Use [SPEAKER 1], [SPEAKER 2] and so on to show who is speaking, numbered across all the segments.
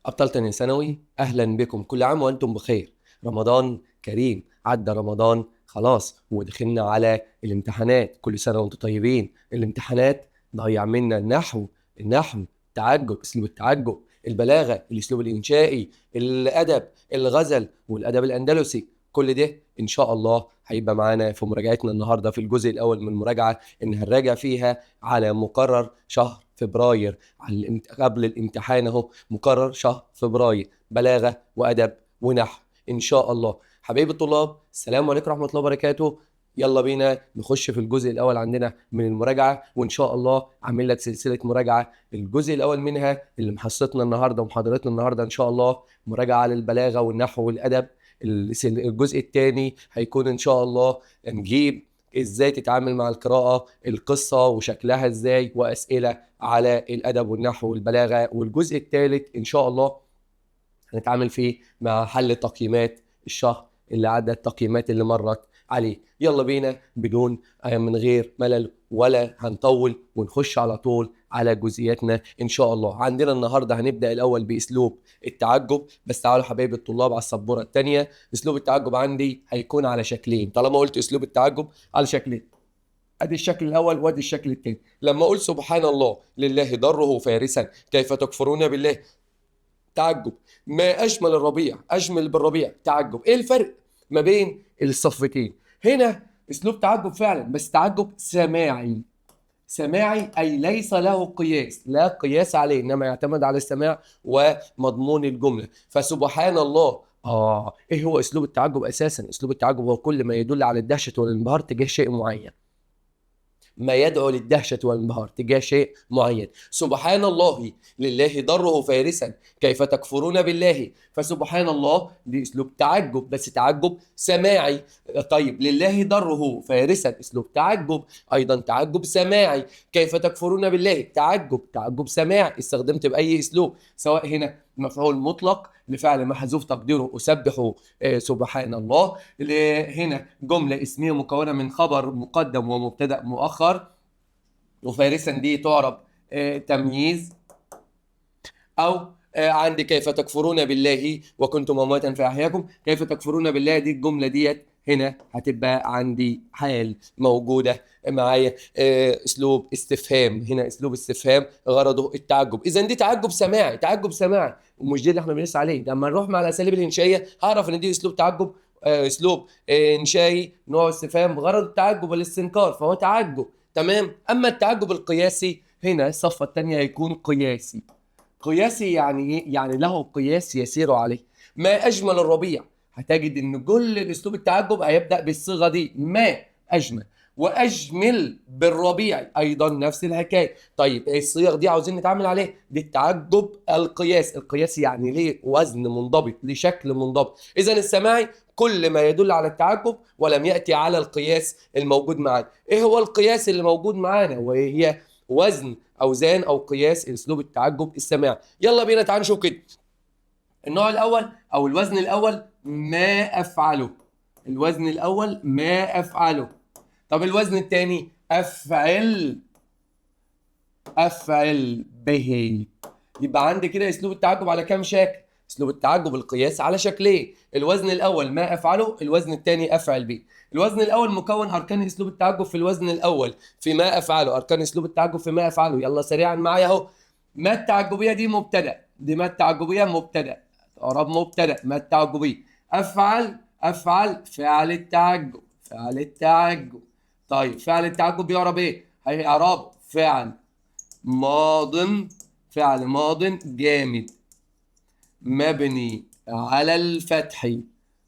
[SPEAKER 1] أبطال تانية ثانوي، أهلا بكم. كل عام وأنتم بخير. رمضان كريم، عدى رمضان خلاص ودخلنا على الامتحانات. كل سنة وأنتم طيبين. الامتحانات ضيع منا النحو، التعجب، أسلوب التعجب، البلاغة، الأسلوب الإنشائي، الأدب، الغزل والأدب الأندلسي. كل ده إن شاء الله هيبقى معانا في مراجعتنا النهاردة في الجزء الأول من المراجعة، إن هنراجع فيها على مقرر شهر فبراير، على قبل الامتحان أهو، مقرر شهر فبراير، بلاغة وأدب ونحو إن شاء الله. حبايب الطلاب، السلام عليكم ورحمة الله وبركاته. يلا بينا نخش في الجزء الأول عندنا من المراجعة، وإن شاء الله عامل لك سلسلة مراجعة. الجزء الأول منها اللي محصتنا النهاردة ومحاضرتنا النهاردة إن شاء الله مراجعة على البلاغة والنحو والأدب. الجزء الثاني هيكون إن شاء الله نجيب إزاي تتعامل مع القراءة، القصة وشكلها إزاي، وأسئلة على الأدب والنحو والبلاغة. والجزء الثالث إن شاء الله هنتعامل فيه مع حل تقييمات الشهر اللي عدى، التقييمات اللي مرت عليه. يلا بينا بدون من غير ملل ولا هنطول، ونخش على طول على جزئياتنا إن شاء الله. عندنا النهاردة هنبدأ الأول بأسلوب التعجب، بس تعالوا حبايب الطلاب على السبورة الثانية. أسلوب التعجب عندي هيكون على شكلين. طالما قلت أسلوب التعجب على شكلين، أدي الشكل الأول وأدي الشكل الثاني. لما أقول سبحان الله لله ضره فارسا كيف تكفرون بالله، تعجب. ما أجمل الربيع، أجمل بالربيع، تعجب. إيه الفرق ما بين الصفتين؟ هنا أسلوب تعجب فعلا، بس تعجب سماعي. سماعي أي ليس له قياس، لا قياس عليه، إنما يعتمد على السماع ومضمون الجملة. فسبحان الله، إيه هو أسلوب التعجب أساسا؟ أسلوب التعجب هو كل ما يدل على الدهشة والانبهار تجاه شيء معين، ما يدعو للدهشة والانبهار تجاه شيء معين. سبحان الله لله ضره فارسا كيف تكفرون بالله. فسبحان الله دي أسلوب تعجب، بس تعجب سماعي. طيب لله ضره فارسا أسلوب تعجب، أيضا تعجب سماعي. كيف تكفرون بالله تعجب، تعجب سماعي. استخدمت بأي أسلوب، سواء هنا مفعول مطلق لفعل محذوف تقديره أسبح سبحان الله، هنا جملة اسمية مكونة من خبر مقدم ومبتدأ مؤخر، وفارسا دي تعرب تمييز، أو عندي كيف تكفرون بالله وكنتم أمواتا فأحياكم. كيف تكفرون بالله دي الجملة ديت هنا هتبقى عندي حال موجودة معايا، اسلوب استفهام. هنا اسلوب استفهام غرضه التعجب. اذا دي تعجب سماعي، تعجب سماعي، ومش دي اللي احنا بنسعى عليه. لما نروح مع الاساليب الانشائيه هعرف ان دي اسلوب تعجب، اسلوب انشائي نوع استفهام غرض التعجب والاستنكار، فهو تعجب. تمام. اما التعجب القياسي هنا الصفة الثانية هيكون قياسي. قياسي يعني ايه؟ يعني له قياس يسير عليه. ما اجمل الربيع، هتجد ان كل الاسلوب التعجب هيبدا بالصيغه دي، ما اجمل، واجمل بالربيع ايضا نفس الحكاية. طيب الصيغ دي عاوزين نتعامل عليها، دي التعجب القياس. القياس يعني ليه وزن منضبط، ليه شكل منضبط. اذا السماعي كل ما يدل على التعجب ولم ياتي على القياس الموجود معانا. ايه هو القياس اللي موجود معانا؟ وهي وزن، اوزان، او قياس اسلوب التعجب السماعي. يلا بينا تعالوا نشوف كده. النوع الاول او الوزن الاول ما افعله. الوزن الاول ما افعله. طب الوزن الثاني افعل، افعل به. يبقى عندي كده اسلوب التعجب على كام شكل؟ اسلوب التعجب القياس على شكلين. الوزن الاول ما افعله، الوزن الثاني افعل به. الوزن الاول مكون اركان اسلوب التعجب في الوزن الاول في ما افعله، اركان اسلوب التعجب في ما افعله. يلا سريعا معايا اهو. ما التعجبيه دي مبتدا، دي ما التعجبيه مبتدا، اعراب مبتدا، ما التعجبيه. افعل، افعل فعل التعجب، فعل التعجب. طيب فعل التعجب بيعرب ايه؟ هيعرب فعل ماض، فعل ماض جامد مبني على الفتح،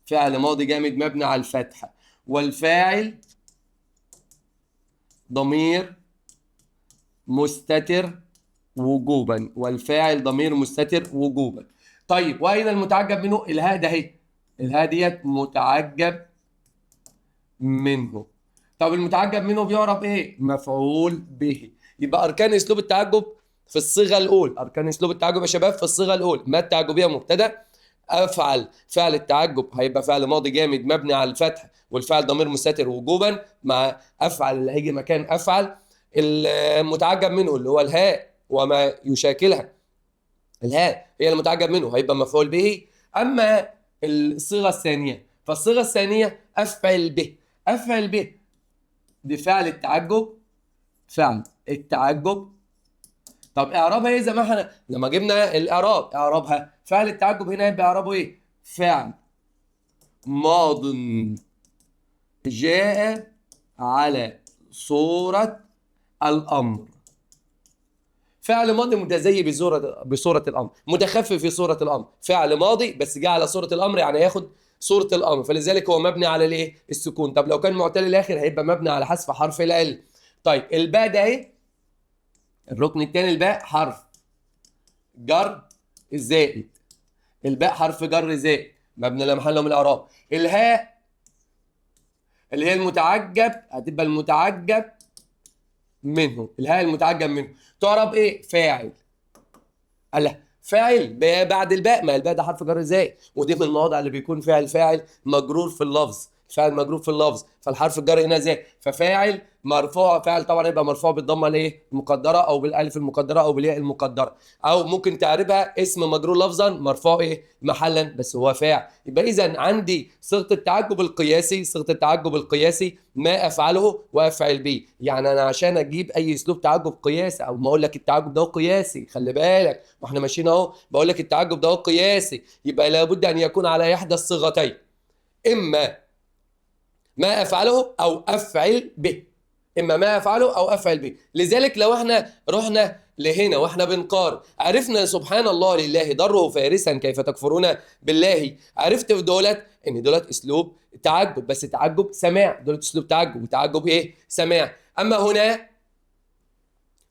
[SPEAKER 1] فعل ماضي جامد مبني على الفتح، والفاعل ضمير مستتر وجوبا، والفاعل ضمير مستتر وجوبا. طيب واين المتعجب منه؟ الهاء ده اهي، الهاء ديت متعجب منه. طب المتعجب منه بيعرف ايه؟ مفعول به. يبقى اركان اسلوب التعجب في الصيغة الاولى، اركان اسلوب التعجب يا شباب في الصيغة الاولى، ما التعجبيه مبتدا، افعل فعل التعجب هيبقى فعل ماضي جامد مبني على الفتح والفعل ضمير مستتر وجوبا، مع افعل اللي هيجي مكان افعل. المتعجب منه اللي هو الهاء وما يشاكلها الهاء هي المتعجب منه، هيبقى مفعول به. اما الصيغة الثانية، فالصيغه الثانية افعل به. افعل به دي فعل التعجب، فعل التعجب. طب اعرابها ايه؟ زي ما احنا لما جبنا الاعراب، اعرابها فعل التعجب هنا يبقى اعرابه ايه؟ فعل ماض جاء على صورة الأمر. فعل ماضي متزي بصورة الأمر، متخفف في صورة الأمر. فعل ماضي بس جاء على صورة الأمر، يعني هياخد صورة الأمر، فلذلك هو مبني على الايه؟ السكون. طب لو كان معتل الآخر هيبقى مبني على حذف حرف العلة. طيب الباء ده ايه؟ الركن الثاني الباء حرف جر زائد، الباء حرف جر زائد مبني لا محل له من الإعراب. الهاء اللي هي المتعجب هتبقى المتعجب منه، الهاء المتعجب منه تعرب ايه؟ فاعل. الله، فاعل بعد الباء، ما الباء ده حرف جر زائد، ودي من المواضع اللي بيكون فيها الفاعل مجرور في اللفظ، فاعل مجرور في اللفظ، فالحرف الجر هنا زائد، ففاعل مرفوع. فاعل طبعا يبقى مرفوع بالضمه الايه؟ المقدرة، او بالالف المقدرة، او بالياء المقدرة، او ممكن تعربها اسم مجرور لفظا مرفوع ايه؟ محلا، بس هو فاعل. يبقى اذا عندي صيغة التعجب القياسي، صيغة التعجب القياسي ما افعله وافعل به. يعني انا عشان اجيب اي اسلوب تعجب قياسي، او ما اقول لك التعجب ده قياسي، خلي بالك واحنا ماشيين اهو بقول لك التعجب ده قياسي، يبقى لابد ان يكون على احدى الصيغتين، اما ما افعله او افعل به، اما ما افعله او افعل به. لذلك لو احنا رحنا لهنا واحنا بنقارن، عرفنا سبحان الله لله ضره فارسا كيف تكفرون بالله، عرفت في دولت ان دولت اسلوب تعجب، بس تعجب سماع، دولت اسلوب تعجب وتعجب ايه؟ سماع. اما هنا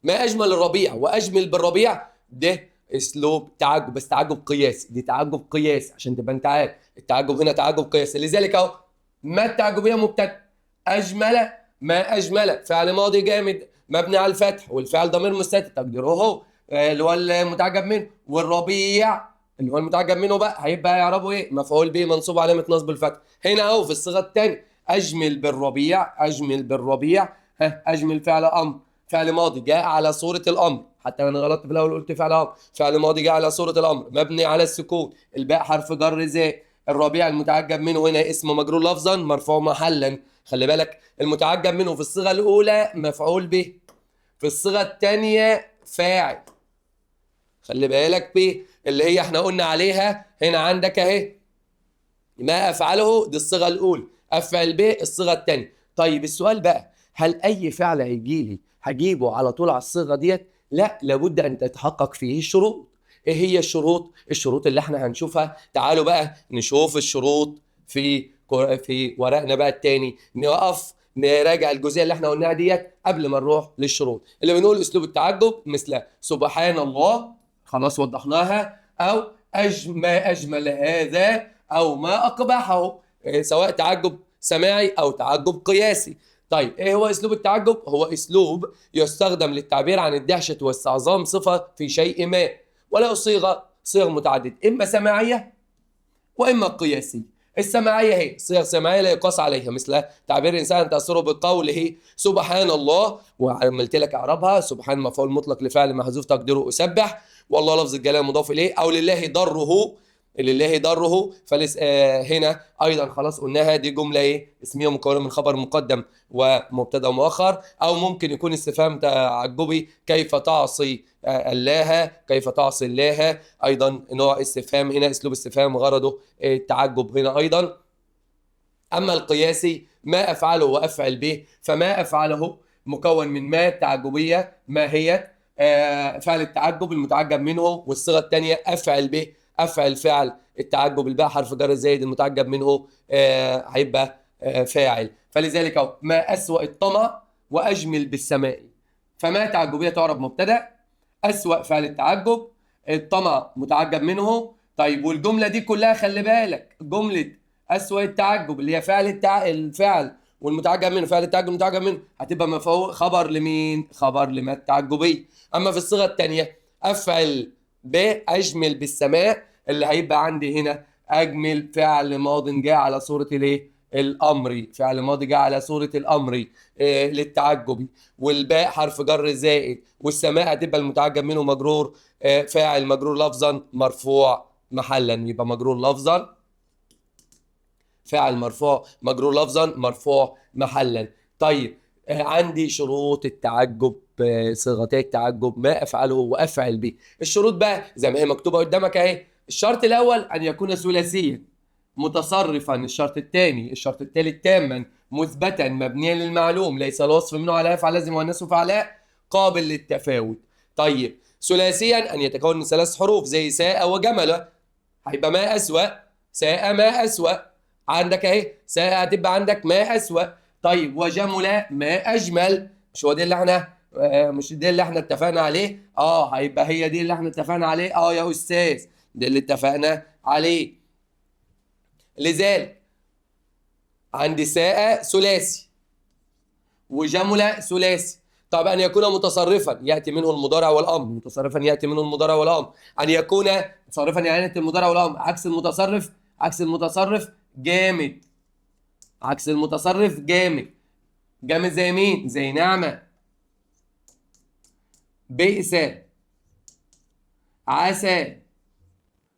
[SPEAKER 1] ما اجمل الربيع واجمل بالربيع، ده اسلوب تعجب بس تعجب قياسي، دي تعجب قياسي عشان تبقى انت عارف التعجب هنا تعجب قياسي. لذلك اهو ما التعجبيه مبتدا، اجمل ما اجمل فعل ماضي جامد مبني على الفتح، والفعل ضمير مستتر تقديره هو اللي هو المتعجب منه، والربيع اللي هو المتعجب منه بقى هيبقى يعربه ايه؟ مفعول به منصوب علامة نصب الفتح. هنا اهو في الصيغة الثانية اجمل بالربيع، اجمل بالربيع، ها اجمل فعل امر، فعل ماضي جاء على صوره الامر، حتى انا غلطت في الاول قلت فعل امر، فعل ماضي جاء على صوره الامر مبني على السكون، الباء حرف جر زائد، الربيع المتعجب منه هنا اسم مجرور لفظا مرفوع محلا. خلي بالك المتعجب منه في الصيغة الاولى مفعول به، في الصيغة الثانية فاعل. خلي بالك به اللي هي احنا قلنا عليها هنا عندك اهي، ما افعله دي الصيغة الاولى، افعل به الصيغة الثانية. طيب السؤال بقى، هل اي فعل هيجي لي هجيبه على طول على الصيغة ديت؟ لا، لابد ان تتحقق فيه الشروط. ايه هي الشروط؟ الشروط اللي احنا هنشوفها. تعالوا بقى نشوف الشروط في ورقنا بقى التاني، نقف نراجع الجزئية اللي احنا قلناها ديت قبل ما نروح للشروط. اللي بنقول اسلوب التعجب مثل سبحان الله، خلاص وضحناها، او ما اجمل هذا، او ما اقبحه، سواء تعجب سماعي او تعجب قياسي. طيب ايه هو اسلوب التعجب؟ هو اسلوب يستخدم للتعبير عن الدهشة واستعظام صفة في شيء ما، وله صيغ متعددة، اما سماعيه واما قياسية. السماعيه هي صيغ سماعيه لا يقاس عليها، مثل تعبير الانسان تاثره بقوله سبحان الله، وعملت لك اعرابها سبحان مفعول مطلق لفعل محذوف تقديره اسبح، والله لفظ الجلاله مضاف اليه، او لله ضره، لله ضره. فلس هنا ايضا خلاص قلناها، دي جملة ايه؟ اسميه مكونة من خبر مقدم ومبتدا مؤخر، او ممكن يكون استفهام تعجبي، كيف تعصي الله، كيف تعصي الله، ايضا نوع استفهام هنا اسلوب استفهام غرضه التعجب هنا ايضا. اما القياسي ما افعله وافعل به، فما افعله مكون من ما التعجبيه، ما هي فعل التعجب المتعجب منه، والصيغة الثانية افعل به، افعل فعل التعجب، الباء حرف جر زائد المتعجب منه هيبقى فاعل. فلذلك اهو ما اسوأ الطمع واجمل بالسماء، فما تعجبيه تعرب مبتدا، اسوأ فعل التعجب، الطمع متعجب منه. طيب والجملة دي كلها خلي بالك، جملة اسوأ التعجب اللي هي فعل الفعل والمتعجب منه، فعل التعجب المتعجب منه، هتبقى مفعول خبر لمين؟ خبر لما التعجبيه. اما في الصيغة الثانية افعل باجمل بالسماء، اللي هيبقى عندي هنا اجمل فعل ماض جاء على صوره الايه؟ الامري، فعل ماضي جاء على صوره الامري للتعجبي، والباء حرف جر زائد، والسماء هتبقى المتعجب منه مجرور، فاعل مجرور لفظا مرفوع محلا، يبقى مجرور لفظا فاعل مرفوع مجرور لفظا مرفوع محلا. طيب عندي شروط التعجب، صيغتي التعجب، ما افعله وافعل به. الشروط بقى زي ما هي مكتوبة قدامك اهي. الشرط الاول ان يكون ثلاثيا متصرفا، الشرط الثاني، الشرط الثالث تاما مثبتا مبنيا للمعلوم ليس الوصف منه على افعل لازم مؤنثة فعلاء قابل للتفاوت. طيب ثلاثيا ان يتكون من 3 حروف زي ساء وجمل، هيبقى ما اسوأ، ساء ما اسوأ، عندك اهي ساء هتبقى عندك ما اسوأ. طيب وجمل ما اجمل، مش هو دي اللي احنا مش دي اللي احنا اتفقنا عليه؟ هيبقى هي دي اللي احنا اتفقنا عليه. يا استاذ دي اللي اتفقنا عليه. لذلك عندي ساء ثلاثي وجمل ثلاثي. طب ان يكون متصرفا ياتي منه المضارع والامر، متصرفا ياتي منه المضارع والامر، ان يكون متصرفا يعني ياتي المضارع والامر، عكس المتصرف، عكس المتصرف جامد، عكس المتصرف جامد، جامد زي مين؟ زي نعمة، بئس، عسى،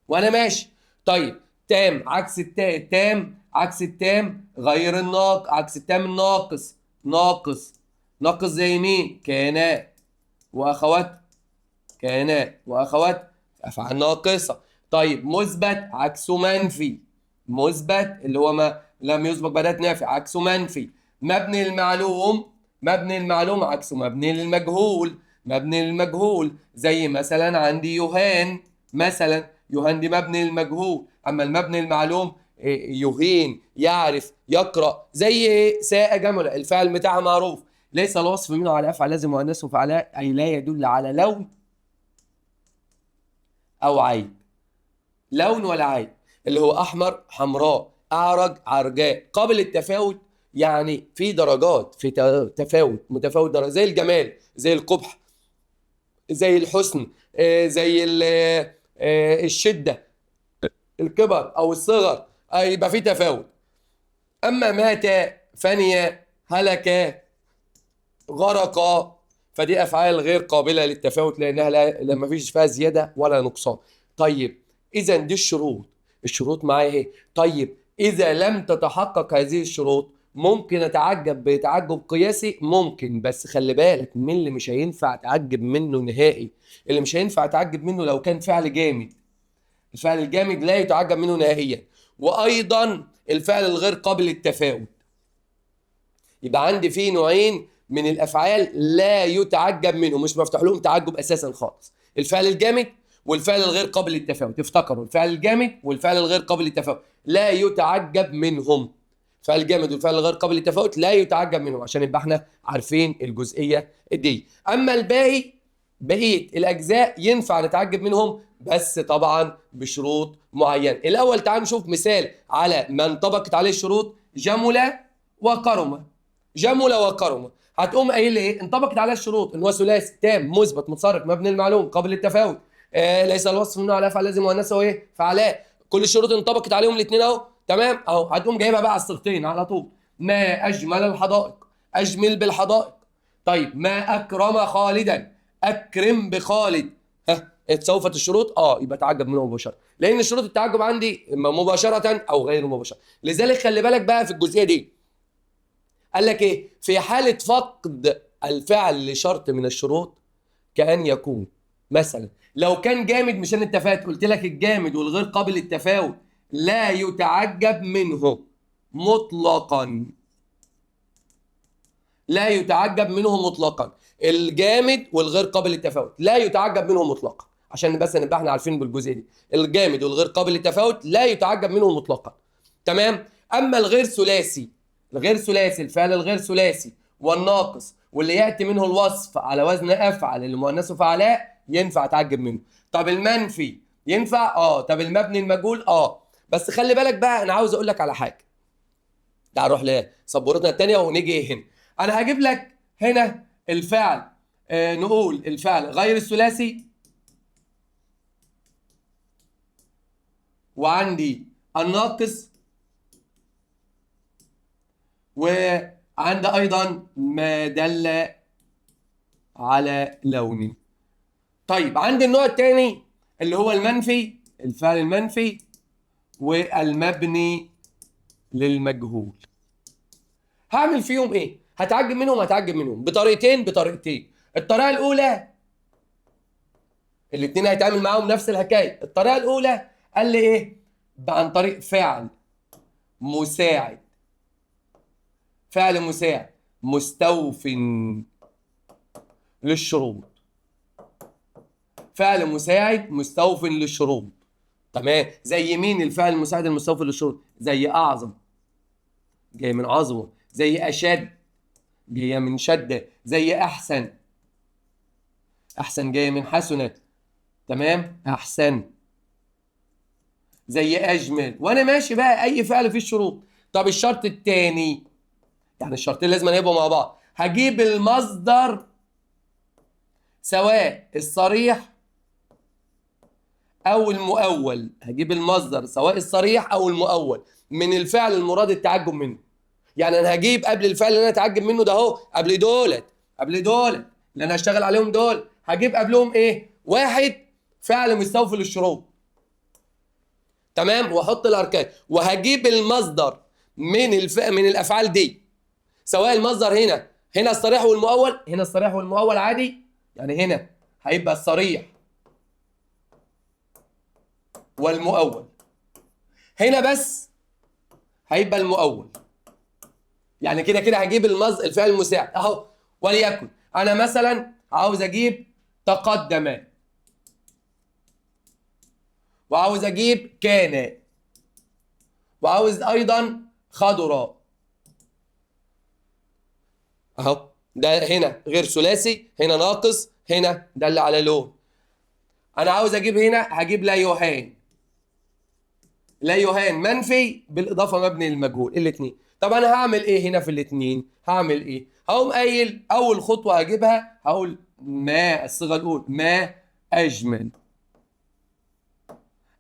[SPEAKER 1] وانا ماشي. طيب تام عكس التاء، التام عكس التام غير الناقص، عكس التام الناقص، ناقص، ناقص زي مين؟ كان واخوات، كان واخوات افعال ناقصة. طيب مثبت عكسه منفي، مثبت اللي هو ما لم يسبق بأداة نافي عكسه منفي. مبني المعلوم، مبني المعلوم عكسه مبني للمجهول، مبني للمجهول زي مثلا عندي يوهان، مثلا يوهان دي مبني للمجهول، اما المبني المعلوم يهين، يعرف، يقرأ، زي ساء جمل الفعل بتاعها معروف. ليس الوصف منه على افعل لازم مؤنثة فعلاء، اي لا يدل على لون او عيب، لون ولا عيب، اللي هو احمر حمراء، اعرج عرجاء، قابل للتفاوت يعني في درجات، في تفاوت، متفاوت درجة، زي الجمال، زي القبح، زي الحسن، زي الشدة، الكبر او الصغر، يبقى في تفاوت. اما مات، فني، هلك، غرق، فدي افعال غير قابلة للتفاوت لانها لا ما فيش فيها زيادة ولا نقصان. طيب اذا دي الشروط، الشروط معايا اهي. طيب اذا لم تتحقق هذه الشروط ممكن اتعجب بتعجب قياسي؟ ممكن، بس خلي بالك من اللي مش هينفع اتعجب منه نهائي، اللي مش هينفع اتعجب منه لو كان فعل جامد، الفعل الجامد لا يتعجب منه نهائيا، وايضا الفعل الغير قابل للتفاوت. يبقى عندي فيه نوعين من الافعال لا يتعجب منه، مش مفتوح لهم تعجب اساسا خالص، الفعل الجامد والفعل الغير قابل للتفاوت. افتكروا الفعل الجامد والفعل الغير قابل للتفاوت لا يتعجب منهم، الفعل الجامد والفعل الغير قابل للتفاوت لا يتعجب منهم، عشان يبقى احنا عارفين الجزئية دي. اما الباقي، بقية الاجزاء ينفع نتعجب منهم بس طبعا بشروط معينة. الاول تعالوا نشوف مثال على ما انطبقت عليه الشروط، جمل وكرمه. جمل وكرمه هتقوم قايل لي ايه؟ انطبقت عليه الشروط ان هو ثلاثي تام مثبت متصرف مبني المعلوم قابل للتفاوت، ليس الوصف منه على افعل لازم مؤنثة وايه؟ فعلاء. كل الشروط انطبقت عليهم الاثنين اهو، تمام اهو. هتقوم جايبها بقى على الصيغتين على طول. ما اجمل الحدائق، اجمل بالحدائق. طيب ما اكرم خالدا، اكرم بخالد. ها اتسوفت الشروط؟ يبقى تعجب منه مباشرة، لان شروط التعجب عندي اما مباشرة او غير مباشرة. لذلك خلي بالك بقى في الجزئية دي، قال لك ايه؟ في حاله فقد الفعل لشرط من الشروط كأن يكون مثلا لو كان جامد، مش انا اتفقت قلت لك الجامد والغير قابل للتفاوت لا يتعجب منه مطلقا، لا يتعجب منه مطلقا، الجامد والغير قابل للتفاوت لا يتعجب منه مطلقا، عشان بس نبقى احنا عارفين بالجزئيه دي، الجامد والغير قابل للتفاوت لا يتعجب منه مطلقا، تمام. اما الغير ثلاثي، الغير ثلاثي، الفعل الغير ثلاثي والناقص واللي ياتي منه الوصف على وزن افعل اللي مؤنثة فعلاء ينفع اتعجب منه. طب المنفي ينفع؟ طب المبني المجهول؟ بس خلي بالك بقى، انا عاوز اقول لك على حاجة. تعال نروح لسبورتنا الثانية ونيجي هنا. انا هجيب لك هنا الفعل، نقول الفعل غير الثلاثي، وعندي الناقص، وعند ايضا ما دل على لون. طيب عندي النوع الثاني اللي هو المنفي، الفعل المنفي والمبني للمجهول. هعمل فيهم ايه؟ هتعجب منهم، هتعجب منهم بطريقتين، بطريقتين. الطريقة الاولى الاثنين هيتعامل معاهم نفس الحكاية. الطريقة الاولى قال لي ايه؟ عن طريق فعل مساعد، فعل مساعد مستوف للشروط، فعل مساعد مستوف للشروط. تمام، زي مين الفعل المساعد المستوف للشروط؟ زي اعظم جاي من عظمه، زي اشد جاية من شده، زي احسن، احسن جاية من حسنه، تمام، احسن، زي اجمل. وانا ماشي بقى اي فعل فيه الشروط. طب الشرط الثاني، يعني الشرطين لازم يبقوا مع بعض، هجيب المصدر سواء الصريح او المؤول، هجيب المصدر سواء الصريح او المؤول من الفعل المراد التعجب منه. يعني انا هجيب قبل الفعل اللي انا اتعجب منه ده اهو، قبل دولت، قبل دولت اللي انا هشتغل عليهم دول، هجيب قبلهم ايه؟ واحد فعل مستوفي للشروط، تمام، واحط الاركان، وهجيب المصدر من من الافعال دي، سواء المصدر هنا، هنا الصريح والمؤول، هنا الصريح والمؤول عادي، يعني هنا هيبقى الصريح والمؤول، هنا بس هيبقى المؤول. يعني كده كده هجيب المصدر الفعل المساعد اهو. وليكن انا مثلا عاوز اجيب تقدم، وعاوز اجيب كان، وعاوز ايضا خضر اهو. ده هنا غير ثلاثي، هنا ناقص، هنا دل على لون. انا عاوز اجيب هنا، هجيب لا يهان، لا يهان منفي بالاضافة مبني للمجهول، الاثنين. طب انا هعمل ايه هنا في الاثنين؟ هعمل ايه؟ هقوم قايل اول خطوة هجيبها، هقول ما، الصيغة الاولى ما اجمل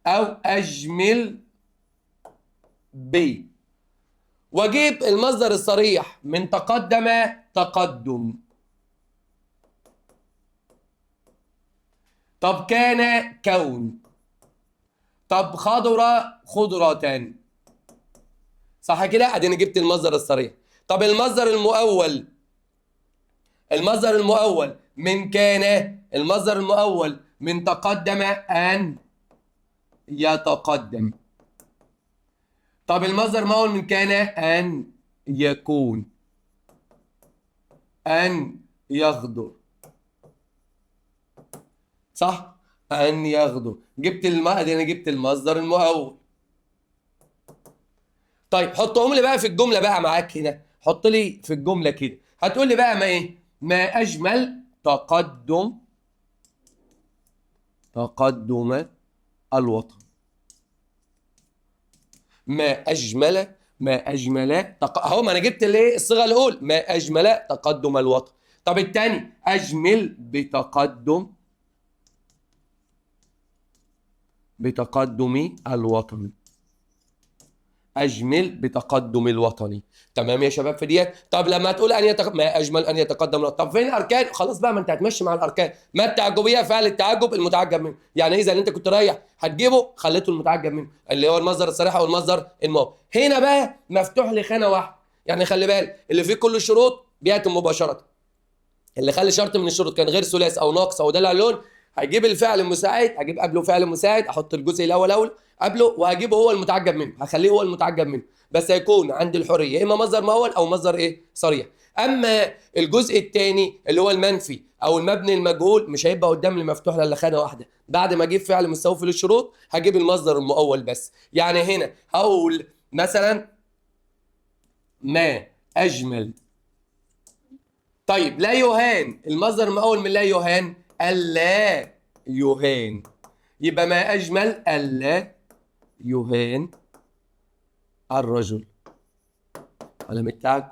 [SPEAKER 1] او اجمل ب، واجيب المصدر الصريح من تقدم تقدم. طب كان كون، طب خضر خضرة، صح كده؟ اديني جبت المصدر الصريح. طب المصدر المؤول، المصدر المؤول من كان، المصدر المؤول من تقدم ان يتقدم. طب المصدر المؤول من كان ان يكون، ان يغدر، صح؟ ان يغدر. جبت ادي انا جبت المصدر المؤول. طيب حطهم لي بقى في الجملة بقى معاك هنا، حط لي في الجملة كده. هتقول لي بقى ما ايه؟ ما اجمل تقدم، تقدم الوطن. ما اجمل، ما اجمل اهو، ما انا جبت الايه؟ الصيغة الاولى، ما اجمل تقدم الوطن. طب الثاني اجمل بتقدم، بتقدم الوطن، اجمل بتقدم الوطني. تمام يا شباب في ديت. طب لما تقول ان ما اجمل ان يتقدم الوطن، طب فين الاركان؟ خلاص بقى، ما انت هتمشي مع الاركان. ما التعجبيه؟ فعل التعجب المتعجب منه. يعني اذا اللي انت كنت رايح هتجيبه خليته المتعجب منه، اللي هو المصدر الصريح او المصدر المؤول. هنا بقى مفتوح لي خانه واحدة، يعني خلي بالك اللي فيه كل الشروط بياتي مباشرة. اللي خلي شرط من الشروط كان غير ثلاثي او ناقص او دال على اللون، هجيب الفعل المساعد، هجيب قبله فعل مساعد، احط الجزء الاول اول قبله، وهجيبه هو المتعجب منه، هخليه هو المتعجب منه، بس هيكون عند الحرية اما مصدر مؤول او مصدر ايه؟ صريح. اما الجزء الثاني اللي هو المنفي او المبني المجهول مش هيبقى قدام المفتوح الا خانه واحدة. بعد ما اجيب فعل مستوفي للشروط هجيب المصدر المؤول بس. يعني هنا هقول مثلا ما اجمل. طيب لا يهان، المصدر المؤول من لا يهان ألا يهان، يبقى ما أجمل ألا يهان الرجل، علامة التعجب،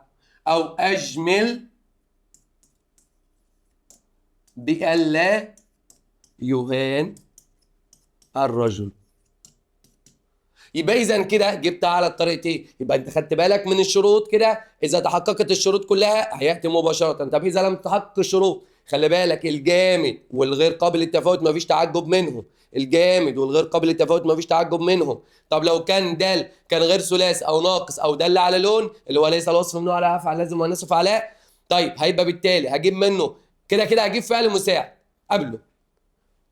[SPEAKER 1] أو أجمل بألا يهان الرجل. يبقى اذا كده جبتها على الطريقتين. يبقى انت خدت بالك من الشروط كده، اذا تحققت الشروط كلها هياتي مباشرة. طب اذا لم تتحقق الشروط، خلي بالك الجامد والغير قابل للتفاوت مفيش تعجب منهم، الجامد والغير قابل للتفاوت مفيش تعجب منهم. طب لو كان دال كان غير ثلاثي او ناقص او دل على لون اللي هو ليس الوصف منه على افعل لازم ونصف علاء، طيب هيبقى بالتالي هجيب منه كده كده هجيب فعل مساعد قبله،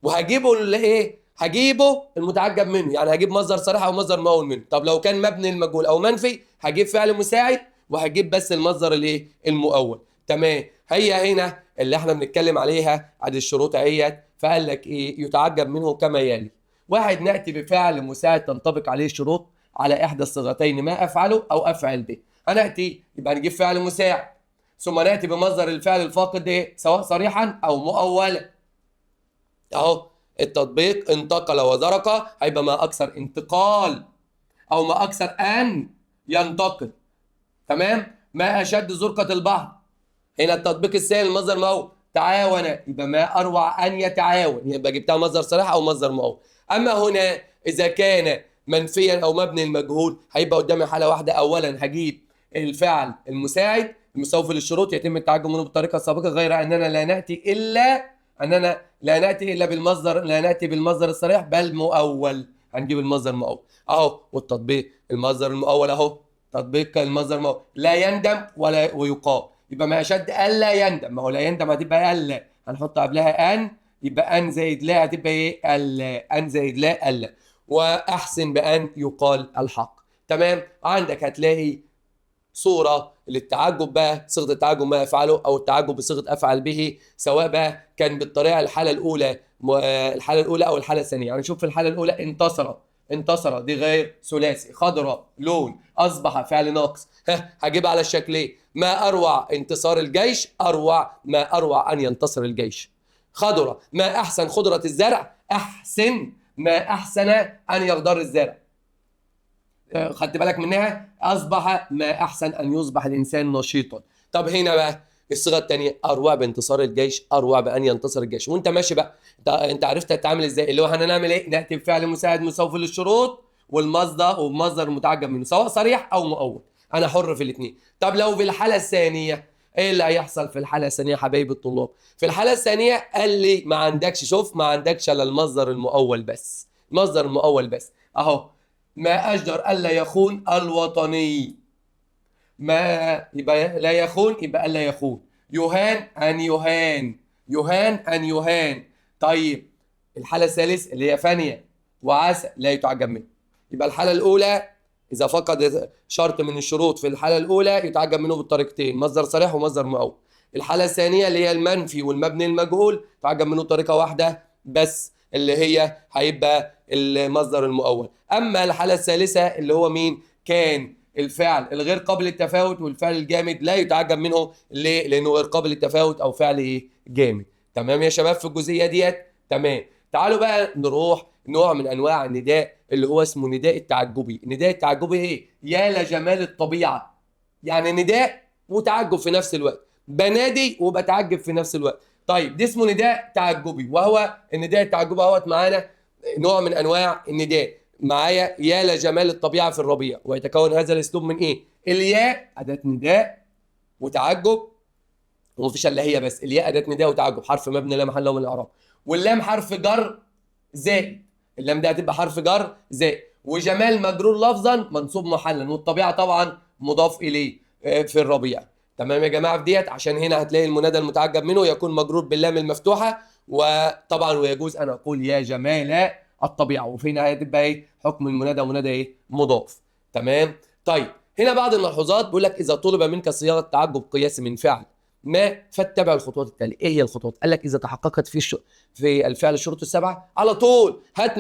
[SPEAKER 1] وهجيبه الايه؟ هجيبه المتعجب منه، يعني هجيب مصدر صريح او مصدر مؤول منه. طب لو كان مبني المجهول او منفي هجيب فعل مساعد وهجيب بس المصدر الايه؟ المؤول. تمام. هي هنا اللي احنا بنتكلم عليها عن الشروط اهيت. فقال لك ايه؟ يتعجب منه كما يلي: واحد، ناتي بفعل مساعد تنطبق عليه الشروط على احدى الصيغتين ما افعله او افعل به. هناتي يبقى نجيب فعل مساعد، ثم ناتي بمصدر الفعل الفاقد ايه؟ سواء صريحا او مؤولا. اهو التطبيق انتقل وزرق، هيبقى ما اكثر انتقال او ما اكثر ان ينتقل. تمام. ما اشد زرقة البحر، هنا التطبيق الثاني المصدر مؤول، تعاون، يبقى ما اروع ان يتعاون، يبقى جبتها مصدر صريح او مصدر مؤول. اما هنا اذا كان منفيا او مبني المجهول هيبقى قدامي حاله واحدة، اولا هجيب الفعل المساعد المستوفي للشروط يتم التعجب منه بالطريقة السابقة، غير اننا لا ناتي الا اننا لا ناتي الا بالمصدر، لا ناتي بالمصدر الصريح بل مؤول، هنجيب المصدر المؤول اهو. والتطبيق المصدر المؤول اهو، تطبيق المصدر المؤول، لا يندم ولا ويقال، يبقى ما اشد الا يندم، ما هو لا يندم هتبقى الا، هنحط قبلها ان، يبقى ان زائد لا هتبقى ايه؟ الا، ان زائد لا الا، واحسن بان يقال الحق. تمام. عندك هتلاقي صورة للتعجب بقى، صيغة التعجب ما افعله او التعجب بصيغة افعل به، سواء بقى كان بالطريقة الحالة الاولى، الحالة الاولى او الحالة الثانية. يعني شوف في الحالة الاولى انتصر، انتصر دي غير ثلاثي، خضراء لون، اصبح فعل ناقص، ها هجيبها على الشكلين، ما اروع انتصار الجيش، اروع ما اروع ان ينتصر الجيش، خضرة ما احسن خضرة الزرع، احسن ما احسن ان يخضر الزرع، خدت بالك منها، اصبح ما احسن ان يصبح الانسان نشيطا. طب هنا بقى الصيغة الثانية اروع بانتصار الجيش، اروع بان ينتصر الجيش. وانت ماشي بقى انت عرفت تتعامل ازاي، اللي هو هنعمل ايه؟ ناتي بفعل مساعد مساوي للشروط والمصدر والمصدر المتعجب منه سواء صريح او مؤول، انا حر في الاثنين. طب لو في الحالة الثانية ايه اللي هيحصل في الحالة الثانية يا حبايب الطلاب؟ في الحالة الثانية قال لي ما عندكش، شوف ما عندكش الا المصدر المؤول بس، المصدر المؤول بس اهو، ما اجدر الا يخون الوطني، ما يبقى لا يخون يبقى الا يخون، يهان ان يهان، يهان ان يهان. طيب الحالة الثالث اللي هي فانيه وعسى لا يتعجب منه، يبقى الحالة الاولى اذا فقد شرط من الشروط في الحالة الاولى يتعجب منه بالطريقتين، مصدر صريح ومصدر مؤول. الحالة الثانية اللي هي المنفي والمبني المجهول يتعجب منه بطريقة واحدة بس اللي هي هيبقى المصدر المؤول. اما الحالة الثالثة اللي هو مين؟ كان الفعل الغير قابل للتفاوت والفعل الجامد لا يتعجب منه، ليه؟ لانه غير قابل للتفاوت او فعل ايه؟ جامد. تمام يا شباب في الجزئية ديت؟ تمام. تعالوا بقى نروح نوع من انواع النداء اللي هو اسمه نداء التعجبي. النداء التعجبي ايه؟ يا لجمال الطبيعة، يعني نداء وتعجب في نفس الوقت، بنادي وبتعجب في نفس الوقت. طيب ده اسمه نداء تعجبي، وهو النداء التعجبي اهوت معانا نوع من انواع النداء معايا، يا لجمال الطبيعة في الربيع. ويتكون هذا الاسلوب من ايه؟ الياء اداه نداء وتعجب، ومفيش الا هي بس، الياء اداه نداء وتعجب، حرف مبني لا محل له من الاعراب، واللام حرف جر زائد، اللام ده هتبقى حرف جر زائد، وجمال مجرور لفظا منصوب محلا، والطبيعة طبعا مضاف اليه في الربيع. تمام يا جماعة في ديت، عشان هنا هتلاقي المنادى المتعجب منه يكون مجرور باللام المفتوحة، وطبعا ويجوز ان اقول يا جمال الطبيعة، وفينا هتبقى ايه؟ حكم المنادى ومنادى ايه؟ مضاف. تمام. طيب هنا بعض الملحوظات بيقول لك اذا طلب منك صياغة تعجب قياسي من فعل ما فاتبع الخطوات التالية. ايه هي الخطوات؟ قال لك اذا تحققت في الفعل الشروط السبعة على طول هات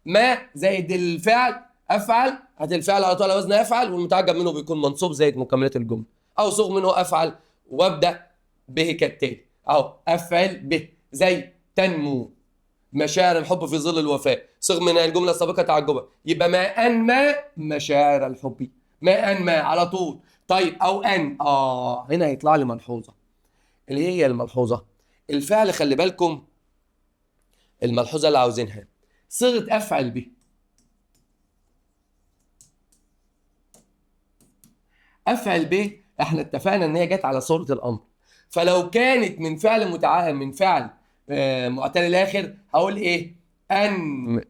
[SPEAKER 1] ما زائد الفعل افعل، هات الفعل على طول على وزن افعل، والمتعجب منه بيكون منصوب زائد مكملات الجملة، او صوغ منه افعل وابدا به كالتالي اهو، افعل به زي تنمو مشاعر الحب في ظل الوفاء، صيغ من الجملة السابقة تعجبا، يبقى ما انمى مشاعر الحب، ما انمى على طول. طيب او ان، هنا هيطلع لي ملحوظة، اللي هي الملحوظة الفعل، خلي بالكم الملحوظة اللي عاوزينها صيغة افعل به. افعل ب احنا اتفقنا ان هي جت على صورة الامر، فلو كانت من فعل من فعل معتل الاخر هقول ايه؟ ان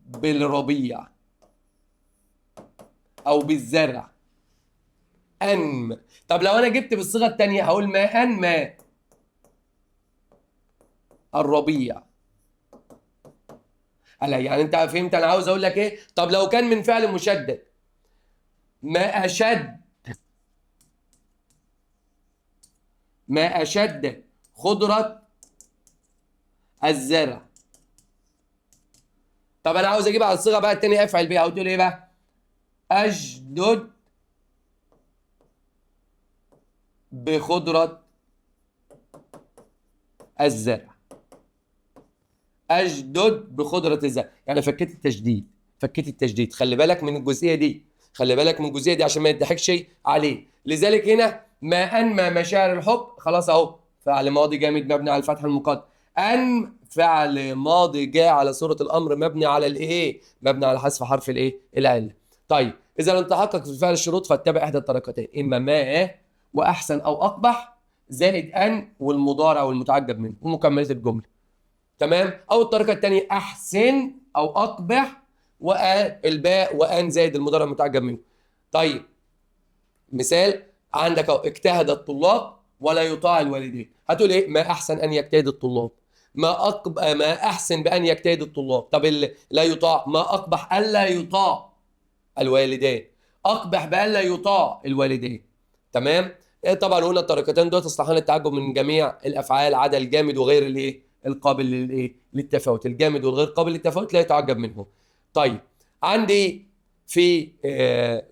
[SPEAKER 1] بالربيع او بالزرع، ان. طب لو انا جبت بالصيغه الثانية هقول ما ان ما الربيع. ألا يعني انت فهمت انا عاوز اقول لك ايه؟ طب لو كان من فعل مشدد، ما اشد، ما اشد خضرة الزرع. طب انا عاوز اجيب على الصيغة بقى الثانية افعل بيها، هتقول ايه بقى؟ اشدد بخضره الزرع، اشدد بخضره الزرع. يعني فكيت التشديد، فكيت التشديد. خلي بالك من الجزئية دي، خلي بالك من الجزئية دي عشان ما يضحكش عليه. لذلك هنا ما انمى مشاعر الحب، خلاص اهو فعل ماضي جامد مبني على الفتح المقدر. ان فعل ماضي جاء على صوره الامر مبني على الايه؟ مبني على حذف حرف الايه؟ العلة. طيب اذا لم تحقق في فعل الشروط فاتبع احدى الطريقتين، اما ما واحسن او اقبح زائد ان والمضارع والمتعجب منه ومكمله الجملة. تمام؟ او الطريقة الثانية احسن او اقبح والباء وان زائد المضارع المتعجب منه. طيب مثال عندك اهو، اجتهد الطلاب ولا يطاع الوالدين. هتقول ايه؟ ما احسن ان يجتهد الطلاب، ما احسن بان يجتهد الطلاب. طب اللي لا يطاع، ما اقبح الا يطاع الوالدين، اقبح بالا يطاع الوالدين. تمام؟ طبعا قلنا الطريقتين دول تصلحان للتعجب من جميع الافعال عدا الجامد وغير الايه؟ القابل للايه؟ للتفاوت. الجامد والغير قابل للتفاوت لا يتعجب منه. طيب عندي في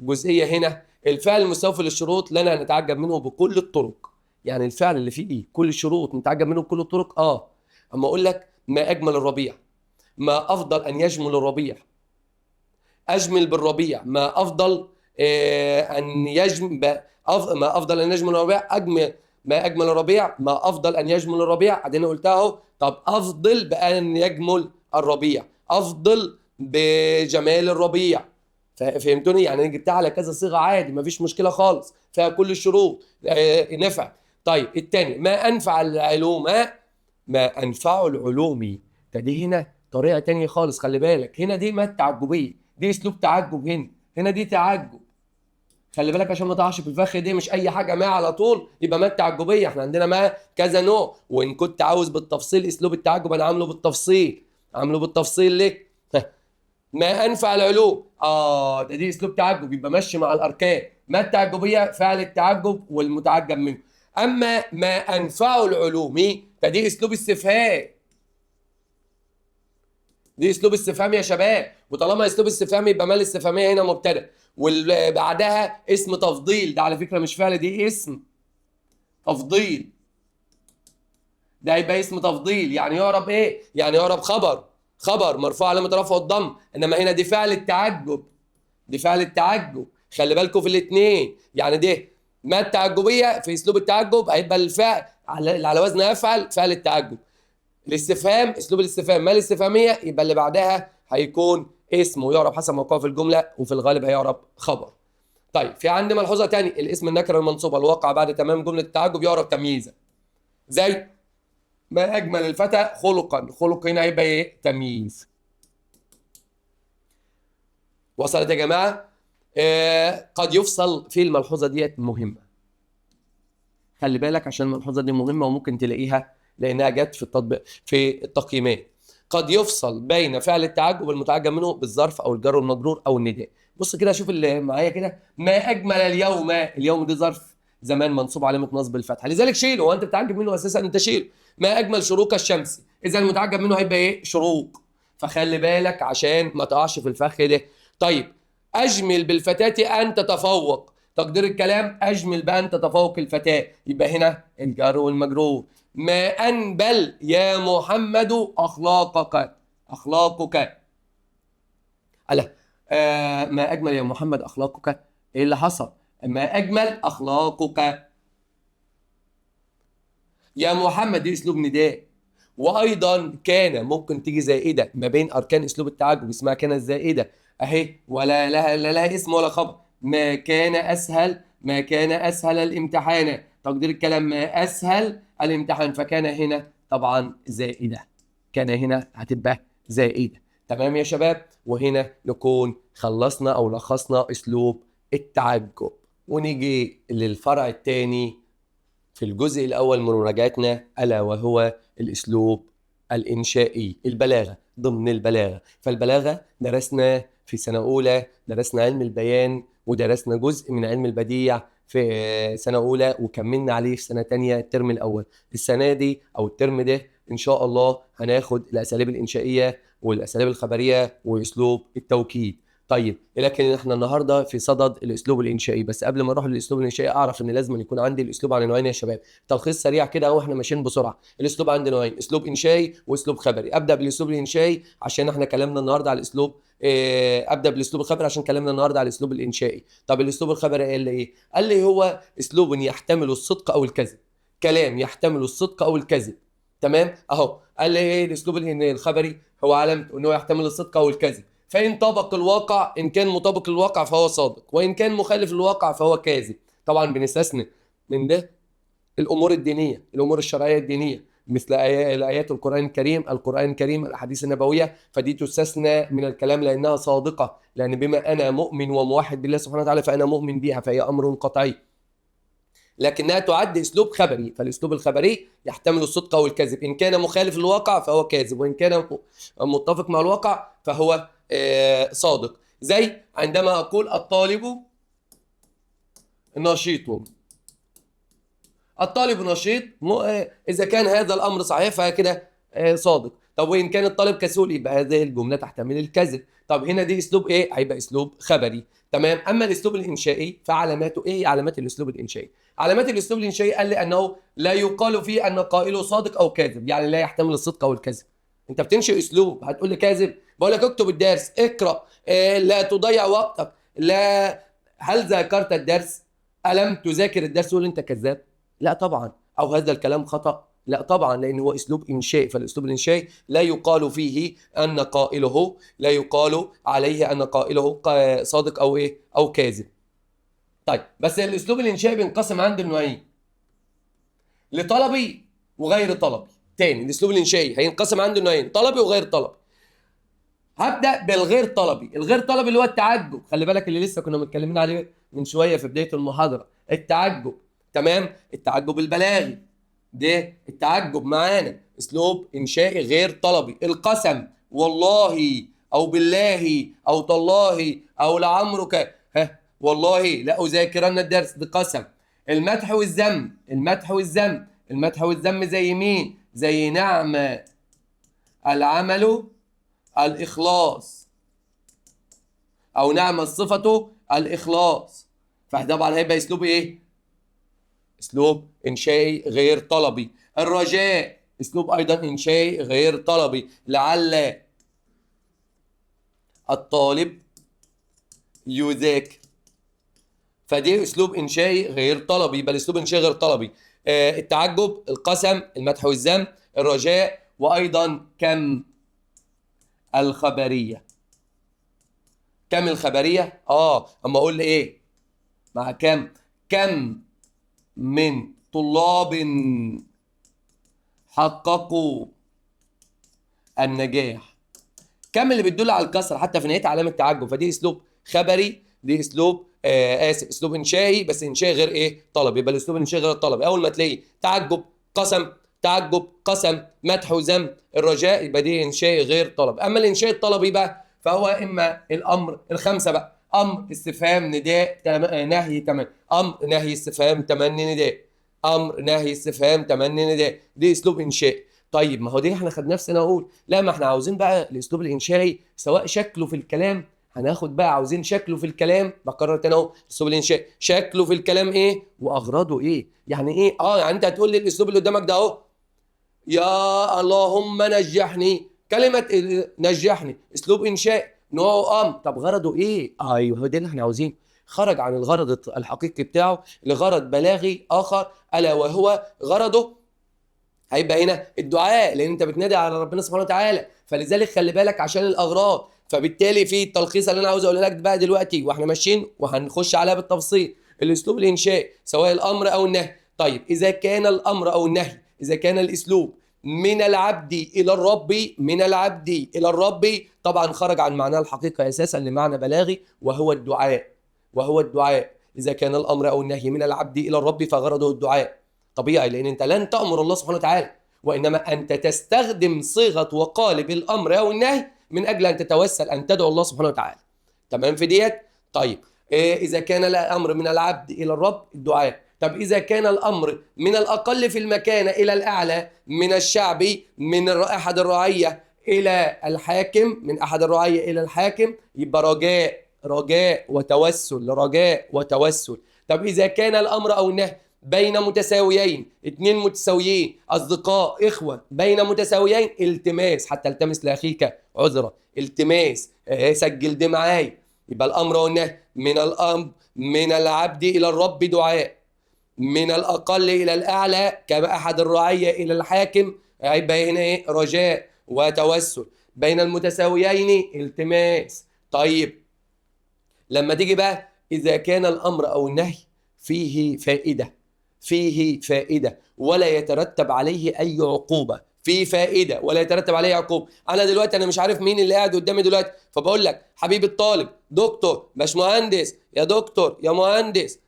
[SPEAKER 1] جزئية هنا الفعل المستوفي للشروط لنا نتعجب منه بكل الطرق. يعني الفعل اللي فيه كل الشروط نتعجب منه بكل الطرق. اما اقول لك ما اجمل الربيع، ما افضل ان يجمل الربيع، اجمل بالربيع، ما افضل ان يجمل، ما افضل ان يجمل الربيع، اجمل، ما اجمل الربيع، ما افضل ان يجمل الربيع، ادينا قلتها اهو. طب افضل بان يجمل الربيع، افضل بجمال الربيع. فهمتوني؟ يعني انا جبتها على كذا صيغة عادي، مفيش مشكلة خالص، فيها كل الشروط نفع. طيب الثاني ما انفع العلوم، ما انفع العلوم. ده دي هنا طريقه ثانية خالص، خلي بالك. هنا دي ما التعجبيه، دي اسلوب تعجب. هنا دي تعجب، خلي بالك عشان ما تقعش في الفخ. دي مش اي حاجة ما على طول يبقى ما التعجبيه، احنا عندنا ما كذا نوع، وان كنت عاوز بالتفصيل اسلوب التعجب انا عامله بالتفصيل، عامله بالتفصيل لك. ما انفع العلوم، ده دي اسلوب تعجب، يبقى ماشي مع الاركان. ما التعجبيه فعل التعجب والمتعجب منه. اما ما انفع العلوم ده دي اسلوب استفهام، دي اسلوب استفهام يا شباب. وطالما اسلوب استفهام يبقى ما الاستفهاميه هنا مبتدا، وبعدها اسم تفضيل. ده على فكرة مش فعل، دي اسم تفضيل، ده هيبقى اسم تفضيل، يعني يعرب ايه؟ يعني يعرب خبر، خبر مرفوع علامة رفعه الضم. انما هنا دي فعل التعجب، دي فعل التعجب، خلي بالكم في الاثنين. يعني ده ما التعجبيه في اسلوب التعجب هيبقى الفعل على وزن افعل فعل التعجب. الاستفهام اسلوب الاستفهام، ما الاستفهاميه يبقى اللي بعدها هيكون اسم ويعرب حسب موقعه في الجملة، وفي الغالب هيعرب خبر. طيب في عندي ملحوظة ثانية، الاسم النكرة المنصوبه الواقع بعد تمام جملة التعجب يعرب تمييزا، زي ما اجمل الفتى خلقا، خلق هنا هيبقى ايه؟ تمييز. وصلت يا جماعة؟ قد يفصل في الملحوظة ديت مهمة، خلي بالك عشان الملحوظة دي مهمة وممكن تلاقيها لانها جت في التطبيق في التقييمات. قد يفصل بين فعل التعجب والمتعجب منه بالظرف او الجر والمجرور او النداء. بص كده شوف اللي معايا كده، ما اجمل اليوم، اليوم دي ظرف زمان منصوب علامة نصب الفتحة، لذلك شيله، وانت بتعجب منه اساسا انت شيله. ما اجمل شروق الشمس، اذا المتعجب منه هيبقى ايه؟ شروق. فخلي بالك عشان ما تقعش في الفخ ده. طيب اجمل بالفتاه ان تتفوق، تقدير الكلام اجمل بان تتفوق الفتاة، يبقى هنا الجر والمجرور. ما انبل يا محمد اخلاقك، اخلاقك. ألا ما اجمل يا محمد اخلاقك، ايه اللي حصل؟ ما اجمل اخلاقك يا محمد، دي اسلوب نداء. وايضا كان ممكن تيجي زائدة ما بين اركان اسلوب التعجب، اسمها كان الزائدة. اهي، ولا لها، لا لها اسم ولا خبر. ما كان اسهل، ما كان اسهل الامتحان، تقدير الكلام ما اسهل الامتحان، فكان هنا طبعا زائدة، كان هنا هتبقى زائدة. تمام يا شباب، وهنا نكون خلصنا او لخصنا اسلوب التعجب. ونيجي للفرع الثاني في الجزء الاول من مراجعتنا، الا وهو الاسلوب الانشائي، البلاغة، ضمن البلاغة. فالبلاغه درسنا في سنة اولى، درسنا علم البيان ودرسنا جزء من علم البديع في سنة اولى، وكملنا عليه في سنة ثانية الترم الاول. السنة دي او الترم ده ان شاء الله هناخد الاساليب الانشائيه والاساليب الخبرية واسلوب التوكيد. طيب لكن احنا النهارده في صدد الاسلوب الانشائي، بس قبل ما اروح للاسلوب الانشائي اعرف ان لازم يكون عندي الاسلوب على نوعين يا شباب. تلخيص سريع كده اهو، احنا ماشيين بسرعة. الاسلوب عندي نوعين، اسلوب انشائي واسلوب خبري. ابدا بالاسلوب الانشائي عشان احنا كلامنا النهارده على الاسلوب، ابدا بالاسلوب الخبري عشان كلامنا النهارده على الاسلوب الانشائي. طب الاسلوب الخبري قال لي ايه؟ قال لي هو اسلوب يحتمل الصدق او الكذب، كلام يحتمل الصدق او الكذب. تمام اهو، قال لي ايه الاسلوب الخبري؟ هو علامته ان هو يحتمل الصدق او الكذب، فإن طابق الواقع، إن كان مطابق للواقع فهو صادق، وإن كان مخالف للواقع فهو كاذب. طبعا بنستثني من ده الأمور الدينية، الأمور الشرعية الدينية، مثل آيات القرآن الكريم، القرآن الكريم، الأحاديث النبوية، فدي تستثنى من الكلام لأنها صادقة، لأن بما أنا مؤمن وموحد بالله سبحانه وتعالى فأنا مؤمن بها، فهي أمر قطعي. لكنها تعد اسلوب خبري، فالاسلوب الخبري يحتمل الصدق والكذب، ان كان مخالف للواقع فهو كاذب، وان كان متفق مع الواقع فهو صادق. زي عندما اقول الطالب نشيط، الطالب نشيط، اذا كان هذا الامر صحيح فكده صادق. طب وان كان الطالب كسول يبقى هذه الجملة تحتمل الكذب. طب هنا دي اسلوب ايه؟ هيبقى اسلوب خبري. تمام. اما الاسلوب الانشائي فعلاماته ايه؟ علامات الاسلوب الانشائي، علامات الاسلوب الانشائي قال لي انه لا يقال فيه ان قائله صادق او كاذب، يعني لا يحتمل الصدق او الكذب. انت بتنشئ اسلوب هتقول لي كاذب؟ بقول لك اكتب الدرس، اقرا، لا تضيع وقتك، لا هل ذاكرت الدرس؟ الم تذاكر الدرس؟ تقول انت كذاب؟ لا طبعا. او هذا الكلام خطأ؟ لا طبعا، لان هو اسلوب انشائي، فالاسلوب الانشائي لا يقال فيه ان قائله، لا يقال عليه ان قائله صادق او ايه او كاذب. طيب بس الاسلوب الانشائي بينقسم عند نوعين، لطلبي وغير طلبي. تاني الاسلوب الانشائي هينقسم عند نوعين، طلبي وغير طلبي. هبدا بالغير طلبي. الغير طلبي اللي هو التعجب، خلي بالك اللي لسه كنا متكلمين عليه من شوية في بداية المحاضرة، التعجب. تمام، التعجب البلاغي ده التعجب معانا اسلوب انشائي غير طلبي. القسم، والله او بالله او تالله او لعمرك، ها والله لا اذاكرن الدرس، ده قسم. المدح والذم، المدح والذم، المدح والذم زي مين؟ زي نعم العمل الاخلاص، او نعم الصفة الاخلاص، فطبعا هيبقى اسلوب ايه؟ اسلوب انشائي غير طلبي. الرجاء اسلوب ايضا انشائي غير طلبي، لعل الطالب يذاكر، فدي اسلوب انشائي غير طلبي. يبقى الاسلوب انشائي غير طلبي التعجب، القسم، المدح والذم، الرجاء، وايضا كم الخبرية. كم الخبرية؟ اما اقول ايه مع كم؟ كم من طلاب حققوا النجاح. كم اللي بتدل على الكسر حتى في نهاية علامة تعجب، فدي اسلوب خبري، دي اسلوب اسف اسلوب انشائي، بس انشائي غير ايه؟ طلب. يبقى الاسلوب الانشائي غير الطلبي اول ما تلاقي تعجب، قسم، تعجب، قسم، مدح وذم، الرجاء، يبقى دي انشائي غير طلب. اما الانشائي الطلبي بقى فهو اما الامر، الخمسة بقى، امر، استفهام، نداء، نهي، تمني، امر، نهي، استفهام، تمني، نداء، امر، نهي، استفهام، تمني، نداء، دي اسلوب انشائي. طيب ما هو دي احنا خدناه في سنة اولى، لا ما احنا عاوزين بقى الاسلوب الانشائي سواء شكله في الكلام، هناخد بقى عاوزين شكله في الكلام، بكرر تاني اهو، الاسلوب الانشائي شكله في الكلام ايه واغراضه ايه؟ يعني ايه؟ يعني انت هتقول لي الاسلوب اللي قدامك ده اهو، يا اللهم نجحني، كلمة نجحني اسلوب انشائي نوعه امر، طب غرضه ايه؟ ايوه هو ده اللي احنا عاوزينه. خرج عن الغرض الحقيقي بتاعه لغرض بلاغي اخر، الا وهو غرضه هيبقى هنا الدعاء، لان انت بتنادي على ربنا سبحانه وتعالى، فلذلك خلي بالك عشان الاغراض. فبالتالي في التلخيص اللي انا عاوز اقولها لك بقى دلوقتي واحنا ماشيين وهنخش عليها بالتفصيل، الاسلوب الانشائي سواء الامر او النهي. طيب اذا كان الامر او النهي، اذا كان الاسلوب من العبد الى الرب، من العبد الى الرب، طبعا خرج عن معناه الحقيقي اساسا لمعنى بلاغي وهو الدعاء، وهو الدعاء. اذا كان الامر او النهي من العبد الى الرب فغرضه الدعاء، طبيعي، لان انت لن تامر الله سبحانه وتعالى، وانما انت تستخدم صيغة وقالب الامر او النهي من اجل ان تتوسل، ان تدعو الله سبحانه وتعالى. تمام في ديت؟ طيب اذا كان الامر من العبد الى الرب الدعاء. طب اذا كان الامر من الاقل في المكانة الى الاعلى، من الشعب، من احد الرعية الى الحاكم، من احد الرعية الى الحاكم، يبقى رجاء، رجاء وتوسل، رجاء وتوسل. طب اذا كان الامر او النهي بين متساويين، اتنين متساويين، اصدقاء، اخوه، بين متساويين، التماس، حتى التمس لاخيك عذرا، التماس، سجل دي معايا. يبقى الامر والنهي من الامر من العبد الى الرب دعاء، من الاقل الى الاعلى كما احد الرعية الى الحاكم، هيبقى هنا ايه؟ رجاء وتوسل. بين المتساويين التماس. طيب لما تيجي بقى اذا كان الامر او النهي فيه فائدة، فيه فائدة ولا يترتب عليه اي عقوبه، فيه فائدة ولا يترتب عليه عقوبه. انا دلوقتي انا مش عارف مين اللي قاعد قدامي دلوقتي، فبقول لك حبيبي الطالب، دكتور، باشمهندس، يا دكتور، يا مهندس،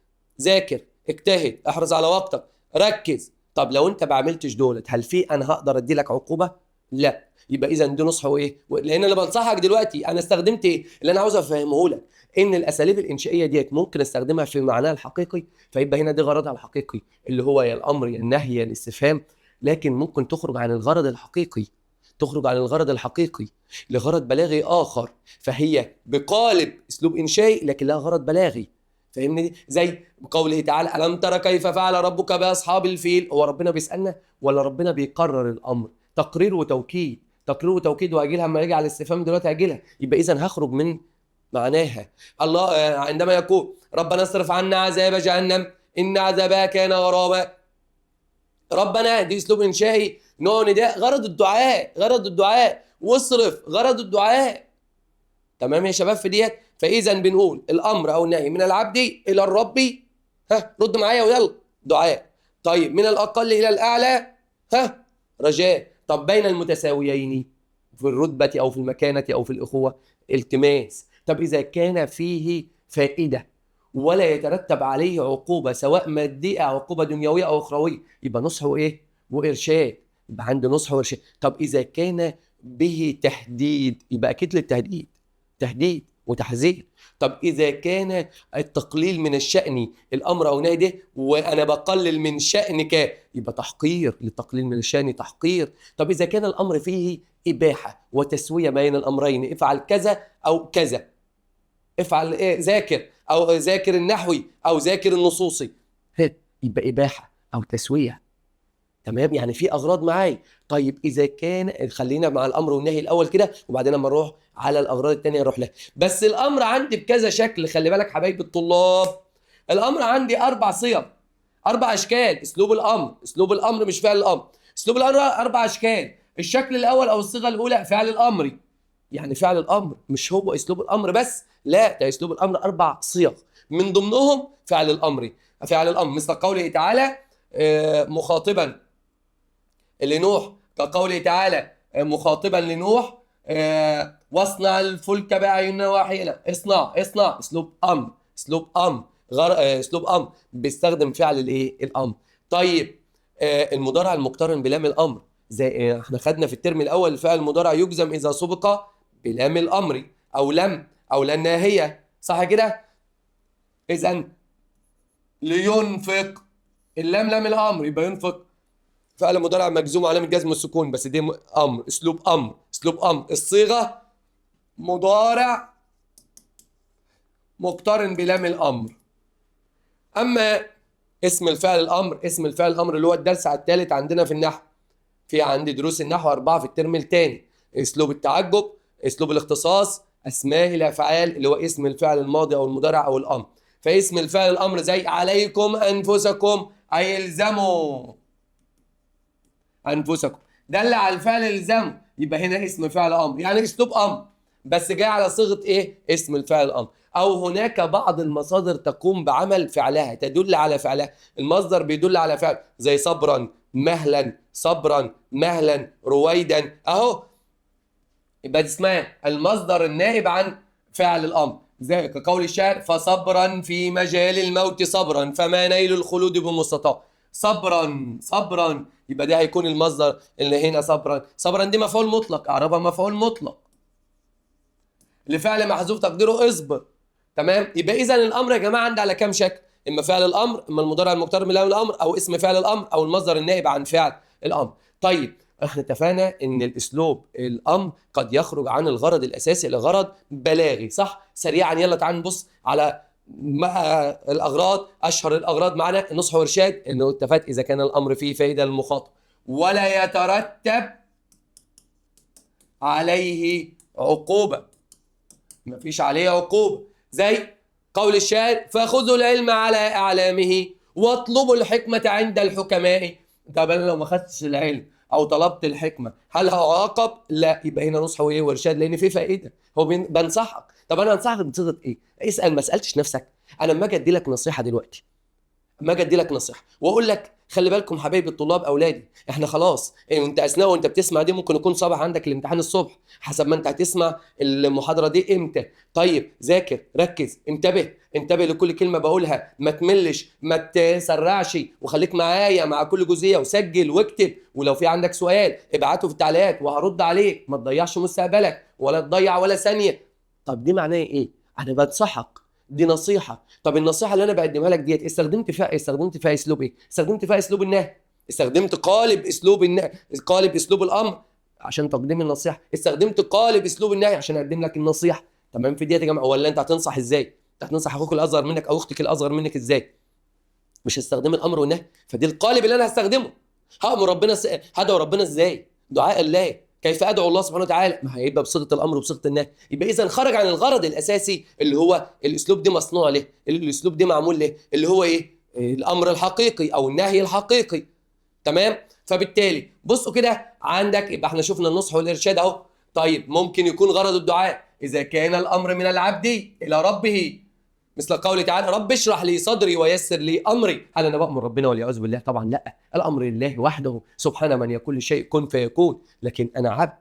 [SPEAKER 1] ذاكر، اجتهد، احرص على وقتك، ركز. طب لو انت ما عملتش دولت، هل في انا هقدر ادي لك عقوبه؟ لا. يبقى اذا دي نصح وايه؟ لان انا بنصحك دلوقتي، انا استخدمت ايه؟ اللي انا عاوز افهمه لك ان الاساليب الانشائيه ديت ممكن استخدمها في معناها الحقيقي، فيبقى هنا دي غرضها الحقيقي اللي هو يا الامر يا النهي يا الاستفهام، لكن ممكن تخرج عن الغرض الحقيقي، تخرج عن الغرض الحقيقي لغرض بلاغي اخر، فهي بقالب اسلوب انشائي لكن لها غرض بلاغي. فاهمني؟ زي قوله تعالى ألم ترى كيف فعل ربك بأصحاب الفيل. هو ربنا بيسألنا ولا ربنا بيقرر الأمر؟ تقرير وتوكيد، تقرير وتوكيد، وهاجيلها لما اجي على الاستفهام دلوقتي هاجيلها. يبقى إذا هخرج من معناها. الله عندما يقول ربنا اصرف عنا عذاب جهنم إن عذابها كان غراما. ربنا دي اسلوب انشائي، نوع نداء، غرض الدعاء، غرض الدعاء، واصرف، غرض الدعاء. تمام يا شباب في ديت؟ فاذا بنقول الامر او النهي من العبد الى الرب، ها رد معايا ويلا، دعاء. طيب من الاقل الى الاعلى، ها رجاء. طب بين المتساويين في الرتبة او في المكانة او في الاخوة، التماس. طب اذا كان فيه فائدة ولا يترتب عليه عقوبه سواء مادية او عقوبه دنيوية او اخروية، يبقى نصح وايه؟ وارشاد. يبقى عندي نصح وارشاد. طب اذا كان به تهديد، يبقى اكيد للتهديد، تهديد وتحذير. طب اذا كان التقليل من الشأن، الامر او نهي ده وانا بقلل من شأنك، يبقى تحقير، للتقليل من الشأن تحقير. طب اذا كان الامر فيه اباحه وتسويه بين الامرين، افعل كذا او كذا، افعل ايه، ذاكر او ذاكر النحوي او ذاكر النصوصي، يبقى اباحه او تسويه. تمام، يعني في اغراض معايا. طيب اذا كان، خلينا مع الامر والنهي الاول كده وبعدين لما نروح على الاغراض الثانية نروح لها. بس الامر عندي بكذا شكل، خلي بالك حبايبي الطلاب، الامر عندي 4 صيغ، 4 اشكال. اسلوب الامر، اسلوب الامر مش فعل الامر، اسلوب الامر 4 اشكال. الشكل الاول او الصيغة الاولى فعل الامر، يعني فعل الامر مش هو اسلوب الامر بس، لا ده اسلوب الامر 4 صيغ، من ضمنهم فعل الامر. فعل الامر مثل قوله تعالى مخاطبا لنوح، كقوله تعالى مخاطبا لنوح واصنع الفلك بأعيننا وأحينا. اصنع، اصنع، اسلوب امر، اسلوب امر، اسلوب امر بيستخدم فعل الايه؟ الامر. طيب المضارع المقترن بلام الامر، زي احنا خدنا في الترم الاول الفعل المضارع يجزم اذا سبق بلام الامر او لم او لا ناهية، صح كده؟ اذا لينفق، اللام لام الامر، يبقى ينفق فعل مضارع مجزوم علامة جزم السكون، بس دي امر، اسلوب امر، اسلوب امر. الصيغة مضارع مقترن بلام الامر. اما اسم الفعل الامر، اسم الفعل الامر اللي هو الدرس على الثالث عندنا في النحو، في عندي دروس النحو 4 في الترم الثاني، اسلوب التعجب، اسلوب الاختصاص، اسماء الافعال اللي هو اسم الفعل الماضي او المضارع او الامر. فاسم الفعل الامر زي عليكم انفسكم، اي الزموا انفسكم، دل على الفعل الزم، يبقى هنا اسم فعل امر، يعني اسلوب امر. بس جاي على صيغة ايه؟ اسم الفعل الامر. او هناك بعض المصادر تقوم بعمل فعلها، تدل على فعلها، المصدر بيدل على فعل، زي صبرا، مهلا، صبرا، مهلا، رويدا، اهو. يبقى دي اسمها المصدر النائب عن فعل الامر، زي كقول الشاعر: فصبرا في مجال الموت صبرا فما نيل الخلود بمستطاع. صبرا صبرا، يبقى ده هيكون المصدر اللي هنا صبرا. صبرا دي مفعول مطلق، اعرابها مفعول مطلق لفعل محذوف تقديره اصبر. تمام؟ يبقى اذا الامر يا جماعة عندي على كام شكل؟ اما فعل الامر، اما المضارع المقترن بلام الامر، او اسم فعل الامر، او المصدر النائب عن فعل الامر. طيب احنا اتفقنا ان الاسلوب الامر قد يخرج عن الغرض الاساسي لغرض بلاغي، صح؟ سريعا يلا تعال نبص على مع الاغراض. اشهر الاغراض معنا النصح والارشاد، انه اتفقت اذا كان الامر فيه فائدة للمخاطب ولا يترتب عليه عقوبه، مفيش عليه عقوبه، زي قول الشاعر: فخذوا العلم على اعلامه واطلبوا الحكمة عند الحكماء. طب انا لو ما خدتش العلم او طلبت الحكمة هل هعاقب؟ لا. يبقى هنا نصح وايه؟ وارشاد، لان في فائدة، هو بنصحك. طب انا انصحك بصيغة ايه؟ اسال، ما سالتش نفسك. انا لما اجي ادي لك نصيحة دلوقتي، اما اجي ادي لك نصيحة واقول لك خلي بالكم حبايبي الطلاب اولادي، احنا خلاص انت اثناء وانت بتسمع دي ممكن يكون صباح عندك الامتحان الصبح، حسب ما انت هتسمع المحاضرة دي امتى. طيب ذاكر، ركز، انتبه، انتبه لكل كلمة بقولها، ما تملش، ما تسرعش، وخليك معايا مع كل جزئية، وسجل واكتب، ولو في عندك سؤال ابعته في التعليقات وهرد عليك. ما تضيعش مستقبلك ولا تضيع ولا ثانية. طب دي معناها ايه؟ انا بنصحك، دي نصيحة. طب النصيحة اللي انا بقدمها لك ديت استخدمت فيها اسلوب ايه؟ استخدمت فيها اسلوب النهي، استخدمت قالب اسلوب النهي، قالب اسلوب الامر عشان تقديم النصيحة، استخدمت قالب اسلوب النهي عشان اقدم لك النصيحة. تمام في ديت يا جماعة؟ ولا انت هتنصح ازاي؟ انت هتنصح اخوك الاصغر منك او اختك الاصغر منك ازاي؟ مش هستخدم الامر والنهي. فدي القالب اللي انا هستخدمه. هامر ربنا هدعو ربنا ازاي؟ دعاء الله، كيف ادعو الله سبحانه وتعالى؟ ما هيبقى بصيغة الامر وبصيغه النهي. يبقى اذا خرج عن الغرض الاساسي اللي هو الاسلوب دي مصنوع ليه، الاسلوب دي معمول ليه، اللي هو ايه؟ الامر الحقيقي او النهي الحقيقي. تمام؟ فبالتالي بصوا كده عندك، يبقى احنا شفنا النصح والارشاد اهو. طيب ممكن يكون غرض الدعاء اذا كان الامر من العبد الى ربه، مثل قوله تعالى: رب اشرح لي صدري ويسر لي امري. هل انا بامر ربنا والعياذ بالله؟ طبعا لا، الامر لله وحده سبحانه من يقول شيء كن فيكون، لكن انا عبد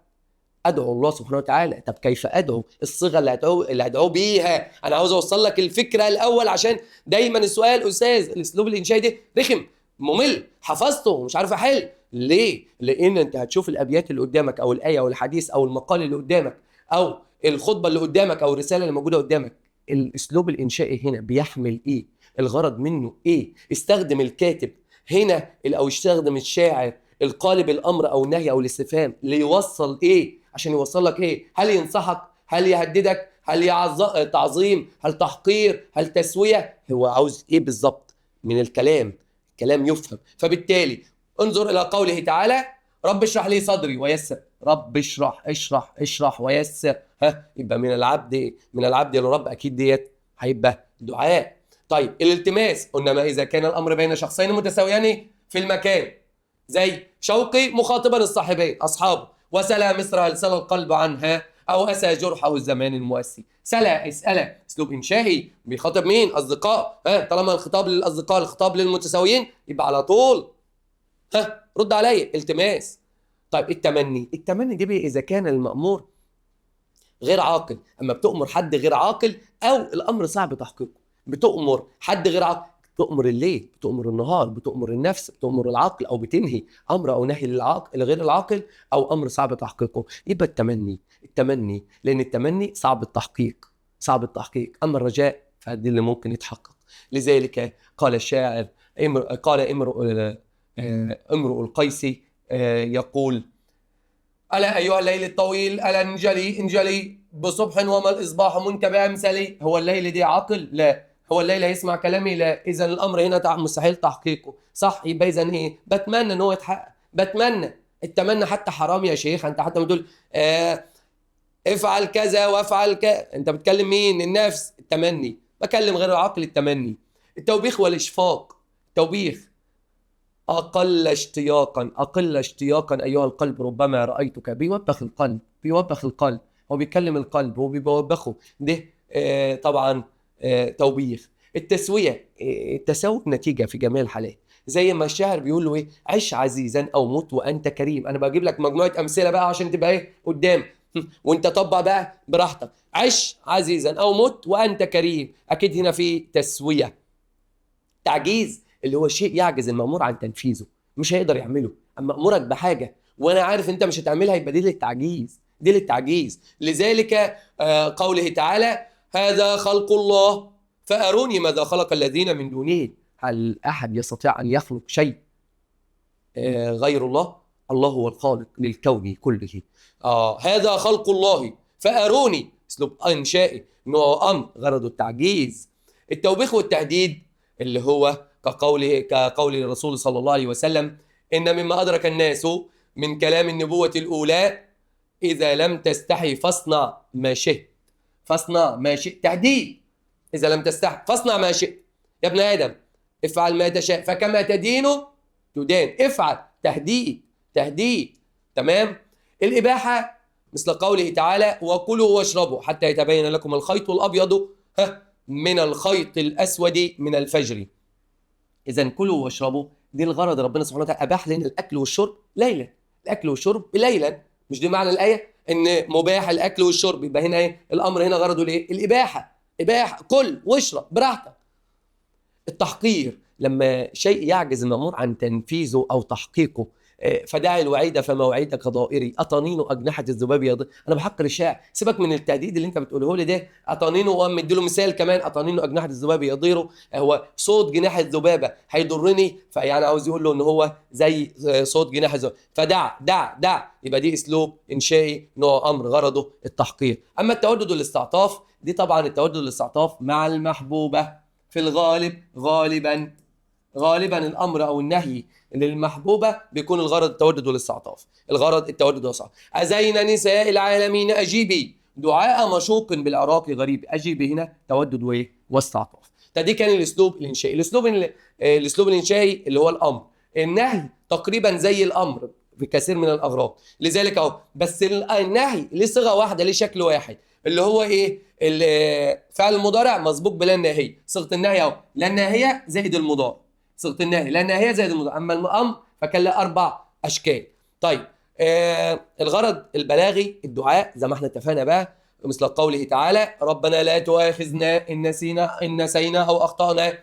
[SPEAKER 1] ادعو الله سبحانه وتعالى. طب كيف ادعو؟ الصيغة اللي هدعو بيها. انا عاوز اوصل لك الفكرة الاول، عشان دايما السؤال استاذ الاسلوب الانشائي ده رخم ممل، حفظته ومش عارف احل ليه؟ لان انت هتشوف الابيات اللي قدامك او الايه او الحديث او المقال اللي قدامك او الخطبة اللي قدامك او الرسالة اللي موجودة قدامك، الاسلوب الانشائي هنا بيحمل ايه؟ الغرض منه ايه؟ استخدم الكاتب هنا او استخدم الشاعر القالب الامر او النهي او الاستفهام ليوصل ايه؟ عشان يوصل لك ايه؟ هل ينصحك؟ هل يهددك؟ هل تعظيم؟ هل تحقير؟ هل تسويه؟ هو عاوز ايه بالظبط من الكلام؟ الكلام يفهم. فبالتالي انظر الى قوله تعالى: رب اشرح لي صدري ويسر. رب اشرح، اشرح، اشرح ويسر. ها، يبقى من العبد، من العبد للرب، اكيد ديت هيبقى دعاء. طيب الالتماس، قلنا ما اذا كان الامر بين شخصين متساويين في المكان، زي شوقي مخاطبا الصاحبين اصحابه: وسلا مصر هل سلا القلب عنها او اسى جرحه الزمان المؤسي. سلا، اسأله، اسلوب انشائي، بيخاطب مين؟ اصدقاء. ها، طالما الخطاب للاصدقاء، الخطاب للمتساويين، يبقى على طول ها رد عليا التماس. طيب التمني، التمني دي اذا كان المأمور غير عاقل، اما بتؤمر حد غير عاقل او الامر صعب تحقيقه، بتؤمر حد غير عاقل، بتؤمر الليل، بتؤمر النهار، بتؤمر النفس، بتؤمر العقل، او بتنهي امر او نهي للعاقل لغير العاقل او امر صعب تحقيقه، يبقى التمني. التمني لان التمني صعب التحقيق، صعب التحقيق. اما الرجاء فدي اللي ممكن يتحقق. لذلك قال الشاعر قال امرؤ القيسي يقول: ألا أيها الليل الطويل ألا انجلي انجلي بصبح وما الإصباح منك بأمثلي. هو الليل دي عاقل؟ لا. هو الليل هيسمع كلامي؟ لا. إذا الأمر هنا مستحيل تحقيقه، صح؟ يبقى إذا إيه؟ بتمنى إن هو يتحقق، بتمنى. التمنى حتى حرام يا شيخ، أنت حتى بتقول افعل كذا وافعل كذا، أنت بتكلم مين؟ النفس. التمني، بكلم غير العاقل. التمني. التوبيخ والإشفاق، التوبيخ أقل اشتياقا، أقل اشتياقا أيها القلب ربما رأيتك. بيوبخ القلب، بيوبخ القلب. هو بيكلم القلب، هو بيوبخه ده. طبعا توبيخ. التسوية، التساوي نتيجة في جميع الحالات، زي ما الشاعر بيقول له ايه؟ عش عزيزا او مت وانت كريم. انا بجيب لك مجموعة امثلة بقى عشان تبقى ايه قدام وانت طبق بقى براحتك. عش عزيزا او مت وانت كريم، اكيد هنا في تسويه. تعجيز اللي هو شيء يعجز المأمور عن تنفيذه، مش هيقدر يعمله. اما امرك بحاجة وانا عارف انت مش هتعملها يبقى دي للتعجيز، دي للتعجيز. لذلك قوله تعالى هذا خلق الله فاروني ماذا خلق الذين من دونه. هل احد يستطيع ان يخلق شيء غير الله؟ الله هو الخالق للكون كله. هذا خلق الله فاروني، اسلوب انشائي نوع امر غرضه التعجيز. التوبيخ والتهديد اللي هو كقول الرسول صلى الله عليه وسلم ان مما ادرك الناس من كلام النبوة الاولى اذا لم تستحي فاصنع ما شئت. فاصنع ما شئت، تهديد. اذا لم تستحي فاصنع ما شئت يا ابن ادم، افعل ما تشاء فكما تدين تدان. افعل، تهديد تهديد. تمام. الاباحة مثل قوله تعالى وكلوا واشربوا حتى يتبين لكم الخيط الابيض من الخيط الاسود من الفجر. اذا كلوا واشربوا دي الغرض، ربنا سبحانه وتعالى اباح لنا الاكل والشرب ليلا، الاكل والشرب ليلا. مش دي معنى الايه ان مباح الاكل والشرب؟ يبقى هنا ايه الامر؟ هنا غرضه الايه؟ الاباحة. اباحه، كل واشرب براحتك. التحقير لما شيء يعجز المأمور عن تنفيذه او تحقيقه، فداعي الوعيد فموعدك ضائري، اطنين اجنحة الذباب يض. انا بحقر الشاعر، سيبك من التهديد اللي انت بتقوله لي ده. اطنين، وقام مديله مثال كمان، اطنين اجنحة الذباب يضيره، هو صوت جناح الذبابة هيضرني، فيعني عاوز يقول له ان هو زي صوت جناح الذبابة، فدع دع دع. يبقى دي اسلوب انشائي نوع امر غرضه التحقير. اما التودد والاستعطاف دي طبعا التودد والاستعطاف مع المحبوبة في الغالب، غالبا غالبا الامر او النهي للمحبوبه بيكون الغرض التودد والاستعطاف، الغرض التودد والاستعطاف. ازين نساء العالمين اجيبي دعاء مشوق بالعراق غريب. اجيبي هنا تودد وايه؟ واستعطاف. ده كان الاسلوب الانشائي. الاسلوب الانشائي اللي هو الامر. النهي تقريبا زي الامر في كثير من الاغراض، لذلك اهو. بس النهي ليه صيغة واحدة، ليه شكل واحد، اللي هو ايه؟ فعل المضارع مسبوق بلا ناهيه، صيغة النهي اهو لا ناهيه زائد المضارع، صيغة النهي لا ناهيه زائد المضارع. اما الامر فكان له 4 اشكال. طيب الغرض البلاغي الدعاء زي ما احنا اتفقنا بقى، مثل قوله تعالى ربنا لا تؤاخذنا ان نسينا او اخطانا.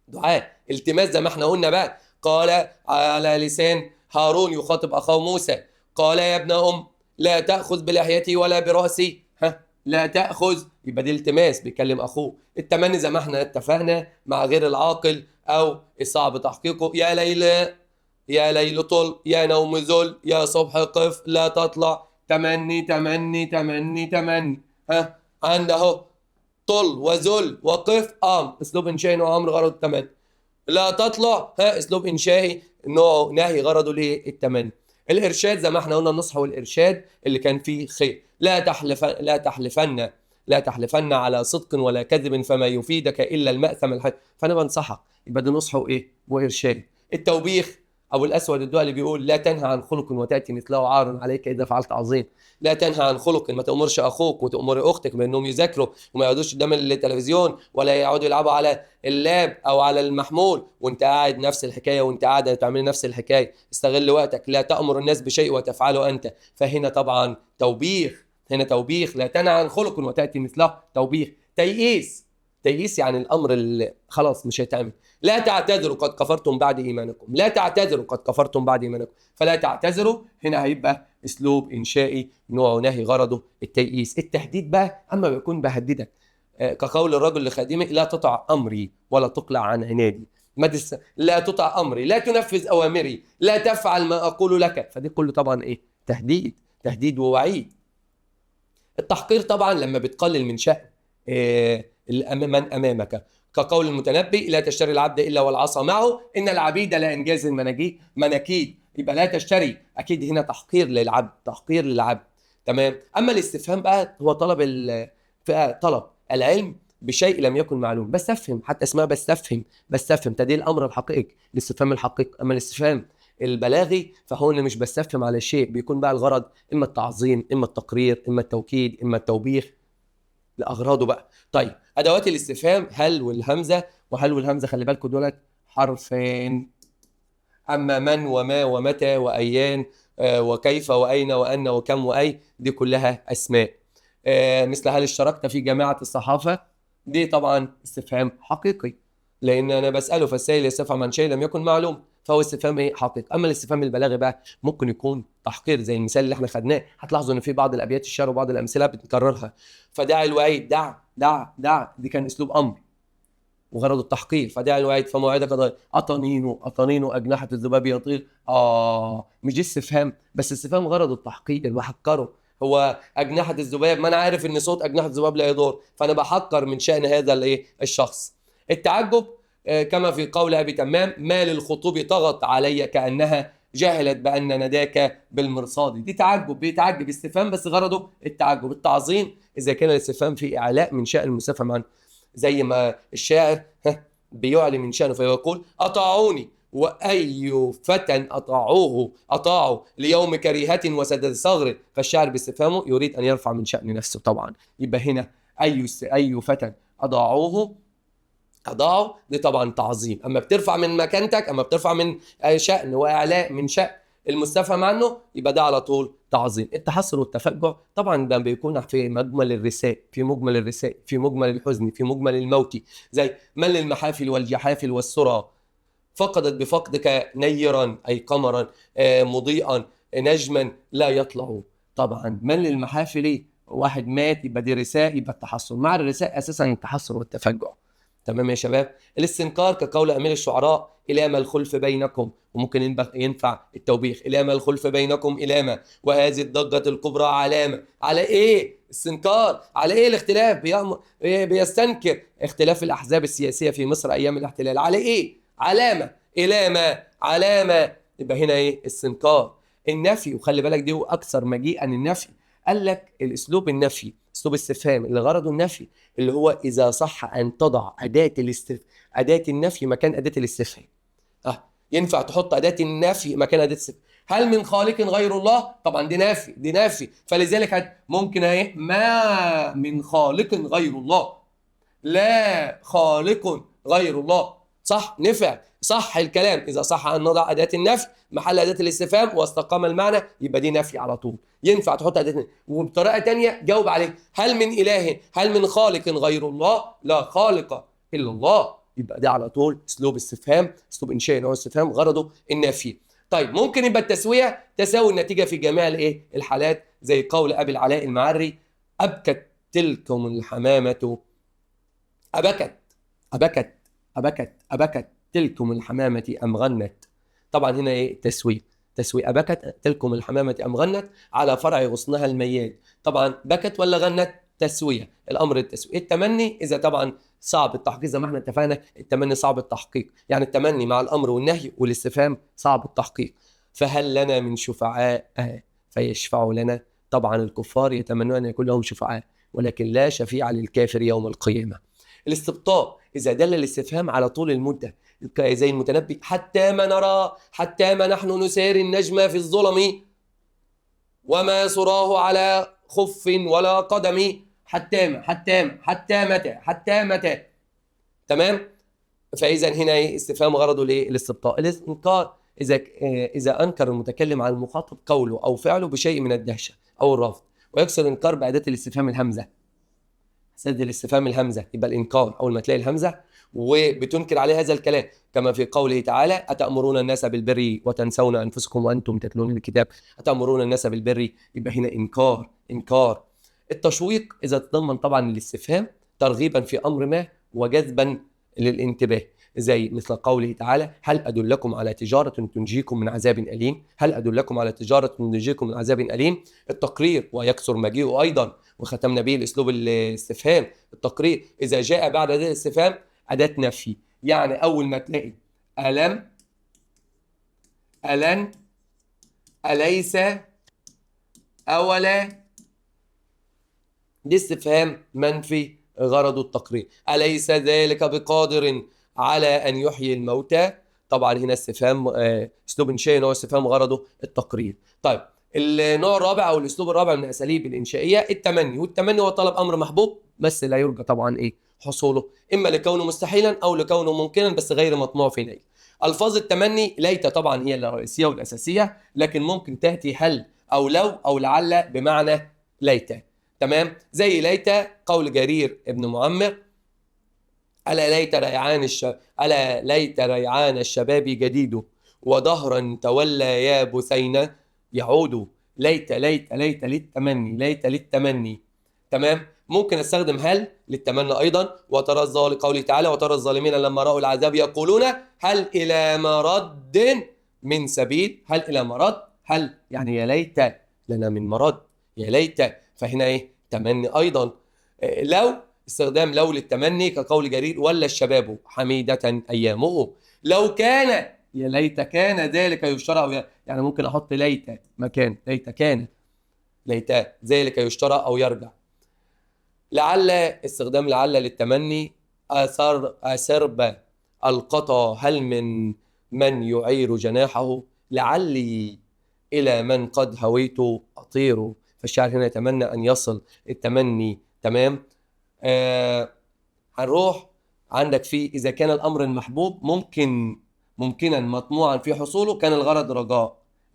[SPEAKER 1] دعاء التماس زي ما احنا قلنا بقى. قال على لسان هارون يخاطب اخاه موسى قال يا ابن ام لا تاخذ بلحيتي ولا براسي. ها، لا تاخذ، يبقى دي التماس بيكلم اخوه. التمني زي ما احنا اتفقنا مع غير العاقل او الصعب تحقيقه. يا ليل يا ليل طل، يا نوم ذل، يا صبح قف لا تطلع. تمني تمني تمني تمني. ها، عند اهو طل وذل وقف امر، اسلوب انشائي نوع امر غرضه التمني. لا تطلع، ها، اسلوب انشائي نوع نهي غرضه ليه؟ التمني. الارشاد زي ما احنا قلنا النصح والارشاد اللي كان فيه خير. لا تحلف لا تحلفن لا تحلفن على صدق ولا كذب فما يفيدك الا المأثم الحي. فانا بنصحك، يبقى ده نصح وايه؟ وارشاد. التوبيخ ابو الاسود الدؤلي اللي بيقول لا تنهى عن خلق وتاتي مثله عار عليك اذا فعلت عظيم. لا تنهى عن خلق، ما تامرش اخوك وتامر اختك بانهم يذاكروا وما يقعدوش قدام التلفزيون ولا يقعدوا يلعبوا على اللاب او على المحمول، وانت قاعد نفس الحكاية، وانت قاعدة تعمل نفس الحكاية. استغل وقتك، لا تامر الناس بشيء وتفعله انت. فهنا طبعا توبيخ، هنا توبيخ. لا تنهى عن خلق وتاتي مثله، توبيخ. تيئيس، تيئيس يعني الامر اللي خلاص مش هيتعمل. لا تعتذروا قد كفرتم بعد ايمانكم، لا تعتذروا قد كفرتم بعد ايمانكم. فلا تعتذروا هنا هيبقى اسلوب انشائي نوع نهي غرضه التيئيس. التهديد بقى اما بيكون بهددك، كقول الرجل لخادمه لا تطع امري ولا تقلع عن عنادي. لا تطع امري، لا تنفذ اوامري، لا تفعل ما اقول لك. فدي كله طبعا ايه؟ تهديد، تهديد ووعيد. التحقير طبعا لما بتقلل من شأن من امامك، كقول المتنبي لا تشتري العبد الا والعصا معه ان العبيد لانجاز مناكيد. يبقى لا تشتري، اكيد هنا تحقير للعبد، تحقير للعبد. تمام. اما الاستفهام بقى هو طلب طلب العلم بشيء لم يكن معلوم. بستفهم، حتى اسمها بستفهم، بستفهم. ده الامر الحقيقي، الاستفهام الحقيقي. اما الاستفهام البلاغي فهون مش بستفهم على شيء، بيكون بقى الغرض اما التعظيم اما التقرير اما التوكيد اما التوبيخ لاغراضه بقى. طيب ادوات الاستفهام هل والهمزة، وهل والهمزة خلي بالكم دولت حرفين. اما من وما ومتى وايان وكيف واين وان وكم واي دي كلها اسماء. مثل هل اشتركت في جامعه الصحافة، دي طبعا استفهام حقيقي لان انا بساله، فالسائل يستفهم عن شيء لم يكن معلوم، فهو استفهام ايه؟ حقيقي. اما الاستفهام البلاغي بقى ممكن يكون تحقير زي المثال اللي احنا خدناه، هتلاحظوا ان في بعض الابيات الشعر وبعض الامثلة بنكررها. فدع الوعيد، دع دع دع، دي كان اسلوب امر وغرضه التحقير، فدع الوعيد فموعدك ضيق، اطنين اطنين اجنحة الذباب يطير. مش دي استفهام، بس استفهام غرضه التحقير، بحقره. هو اجنحة الذباب، ما انا عارف ان صوت اجنحة الذباب لا يضر، فانا بحقر من شان هذا الايه؟ الشخص. التعجب كما في قول ابي تمام، ما للخطوب طغت علي كانها جهلت بان نداك بالمرصاد. دي تعجب، بيتعجب، استفهام بس غرضه التعجب. التعظيم اذا كان الاستفهام فيه اعلاء من شان المستفهم عنه، زي ما الشاعر بيعلي من شانه فيقول اطاعوني واي فتى اطاعوه اطاعوا ليوم كريهة وسدد ثغر. فالشاعر باستفهامه يريد ان يرفع من شان نفسه طبعا. يبقى هنا اي فتى اضاعوه اضاعوا، دي طبعا تعظيم. اما بترفع من مكانتك، اما بترفع من شأن واعلاء من شأن المستفهم عنه، يبقى ده على طول تعظيم. التحسر والتفجع طبعا ده بيكون في مجمل الرثاء، في مجمل الرثاء، في مجمل الحزن، في مجمل الموت، زي من للمحافل والجحافل والسرى فقدت بفقدك نيرا اي قمرا مضيئا نجما لا يطلع. طبعا من للمحافل، واحد مات، يبقى دي رثاء، يبقى التحسر مع الرثاء اساسا التحسر والتفجع. تمام يا شباب. الاستنكار كقول امير الشعراء الى ما الخلف بينكم، وممكن ينفع التوبيخ، الى ما الخلف بينكم الى ما، وهذه الضجة الكبرى علامة. على ايه استنكار؟ على ايه الاختلاف؟ بيستنكر اختلاف الاحزاب السياسية في مصر ايام الاحتلال. على ايه؟ علامة، الى ما، علامة. يبقى هنا ايه؟ استنكار. النفي، وخلي بالك دي اكثر مجيئا النفي. قال لك الاسلوب النفي، اسلوب استفهام اللي غرضه النفي، اللي هو اذا صح ان تضع اداه النفي مكان اداه الاستفهام. ينفع تحط اداه النفي مكان اداه الاستفهام. هل من خالق غير الله؟ طبعا دي نفي، دي نفي، فلذلك ممكن ايه؟ ما من خالق غير الله، لا خالق غير الله. صح، نفع، صح الكلام. اذا صح ان نضع اداه النفي محل اداه الاستفهام واستقام المعنى، يبقى دي نفي على طول. ينفع تحط اداه النفي. وبطريقة ثانية جاوب عليه، هل من اله، هل من خالق غير الله؟ لا خالق الا الله. يبقى ده على طول اسلوب استفهام، اسلوب انشائي نوع استفهام غرضه النفي. طيب ممكن يبقى التسوية تساوي النتيجة في جميع الايه؟ الحالات، زي قول ابي العلاء المعري ابكت تلكم الحمامة، ابكت ابكت أبكت أبكت تلكم الحمامة أم غنت. طبعا هنا إيه؟ تسوية، تسوية. أبكت تلكم الحمامة أم غنت على فرع غصنها الميال. طبعا بكت ولا غنت؟ تسوية، الأمر التسوية. التمني إذا طبعا صعب التحقيق، زي ما احنا اتفقنا التمني صعب التحقيق، يعني التمني مع الأمر والنهي والاستفهام صعب التحقيق. فهل لنا من شفعاء فيشفعوا لنا؟ طبعا الكفار يتمنون أن يكون لهم شفعاء، ولكن لا شفيع للكافر يوم القيامة. الاستبطاء إذا دل الاستفهام على طول المدة، زي المتنبي حتى ما نرى، حتى ما نحن نسير النجم في الظلم وما سراه على خف ولا قدم. حتى ما، حتى ما، حتى متى، حتى متى. تمام. فإذا هنا إيه؟ استفهام غرضه الايه؟ الاستبطاء. الإنكار إذا أنكر المتكلم على المخاطب قوله أو فعله بشيء من الدهشة أو الرفض، ويكسر الإنكار بأداة الاستفهام الهمزة. سد الاستفهام الهمزة، يبقى الانكار اول ما تلاقي الهمزة وبتنكر عليه هذا الكلام، كما في قوله تعالى اتامرون الناس بالبر وتنسون انفسكم وانتم تتلون الكتاب. اتامرون الناس بالبر، يبقى هنا انكار، انكار. التشويق اذا تضمن طبعا الاستفهام ترغيبا في امر ما وجذبا للانتباه، زي مثل قوله تعالى هل ادلكم على تجارة تنجيكم من عذاب اليم، هل ادلكم على تجارة تنجيكم من عذاب اليم. التقرير ويكثر مجيئه ايضا، وختمنا به الاسلوب الاستفهام. التقرير اذا جاء بعد اداه الاستفهام اداه نفي، يعني اول ما تلاقي الم، الن، اليس، اولا، دي استفهام منفي غرضه التقرير. اليس ذلك بقادر على ان يحيي الموتى؟ طبعا هنا استفهام، اسلوب انشائي نوع استفهام غرضه التقرير. طيب النوع الرابع او الاسلوب الرابع من الاساليب الانشائيه التمني، والتمني هو طلب امر محبوب بس لا يرجى طبعا ايه حصوله، اما لكونه مستحيلا او لكونه ممكنا بس غير مطموع في نيل. الفاظ التمني ليت طبعا هي الرئيسية والاساسيه، لكن ممكن تاتي هل او لو او لعل بمعنى ليت. تمام، زي ليت قول جرير ابن معمر: ألا ليت ريعان ألا ليت ريعان الشباب جديد وظهرا تولى يا بثينة يعود. ليت ليت ليت للتمني، ليت للتمني. تمام، ممكن استخدم هل للتمني ايضا. وترى الظالم، قوله تعالى: وترى الظالمين لما راوا العذاب يقولون هل الى مرد من سبيل. هل الى مرد، هل يعني يا ليت لنا من مرد، يا ليت، فهنا ايه تمني ايضا. لو استخدام لو للتمني كقول جرير: ولا الشباب حميدة أيامه. لو كان، يا ليت كان ذلك يشترى، يعني ممكن أحط ليت مكان ليت كان، ليت ذلك يشترى أو يرجع. لعل، استخدام لعل للتمني: أسرب القطا هل من يعير جناحه، لعلي إلى من قد هويت أطير. فالشاعر هنا يتمنى أن يصل التمني. تمام، هنروح عندك في إذا كان الأمر المحبوب ممكنا مطموعا في حصوله كان الغرض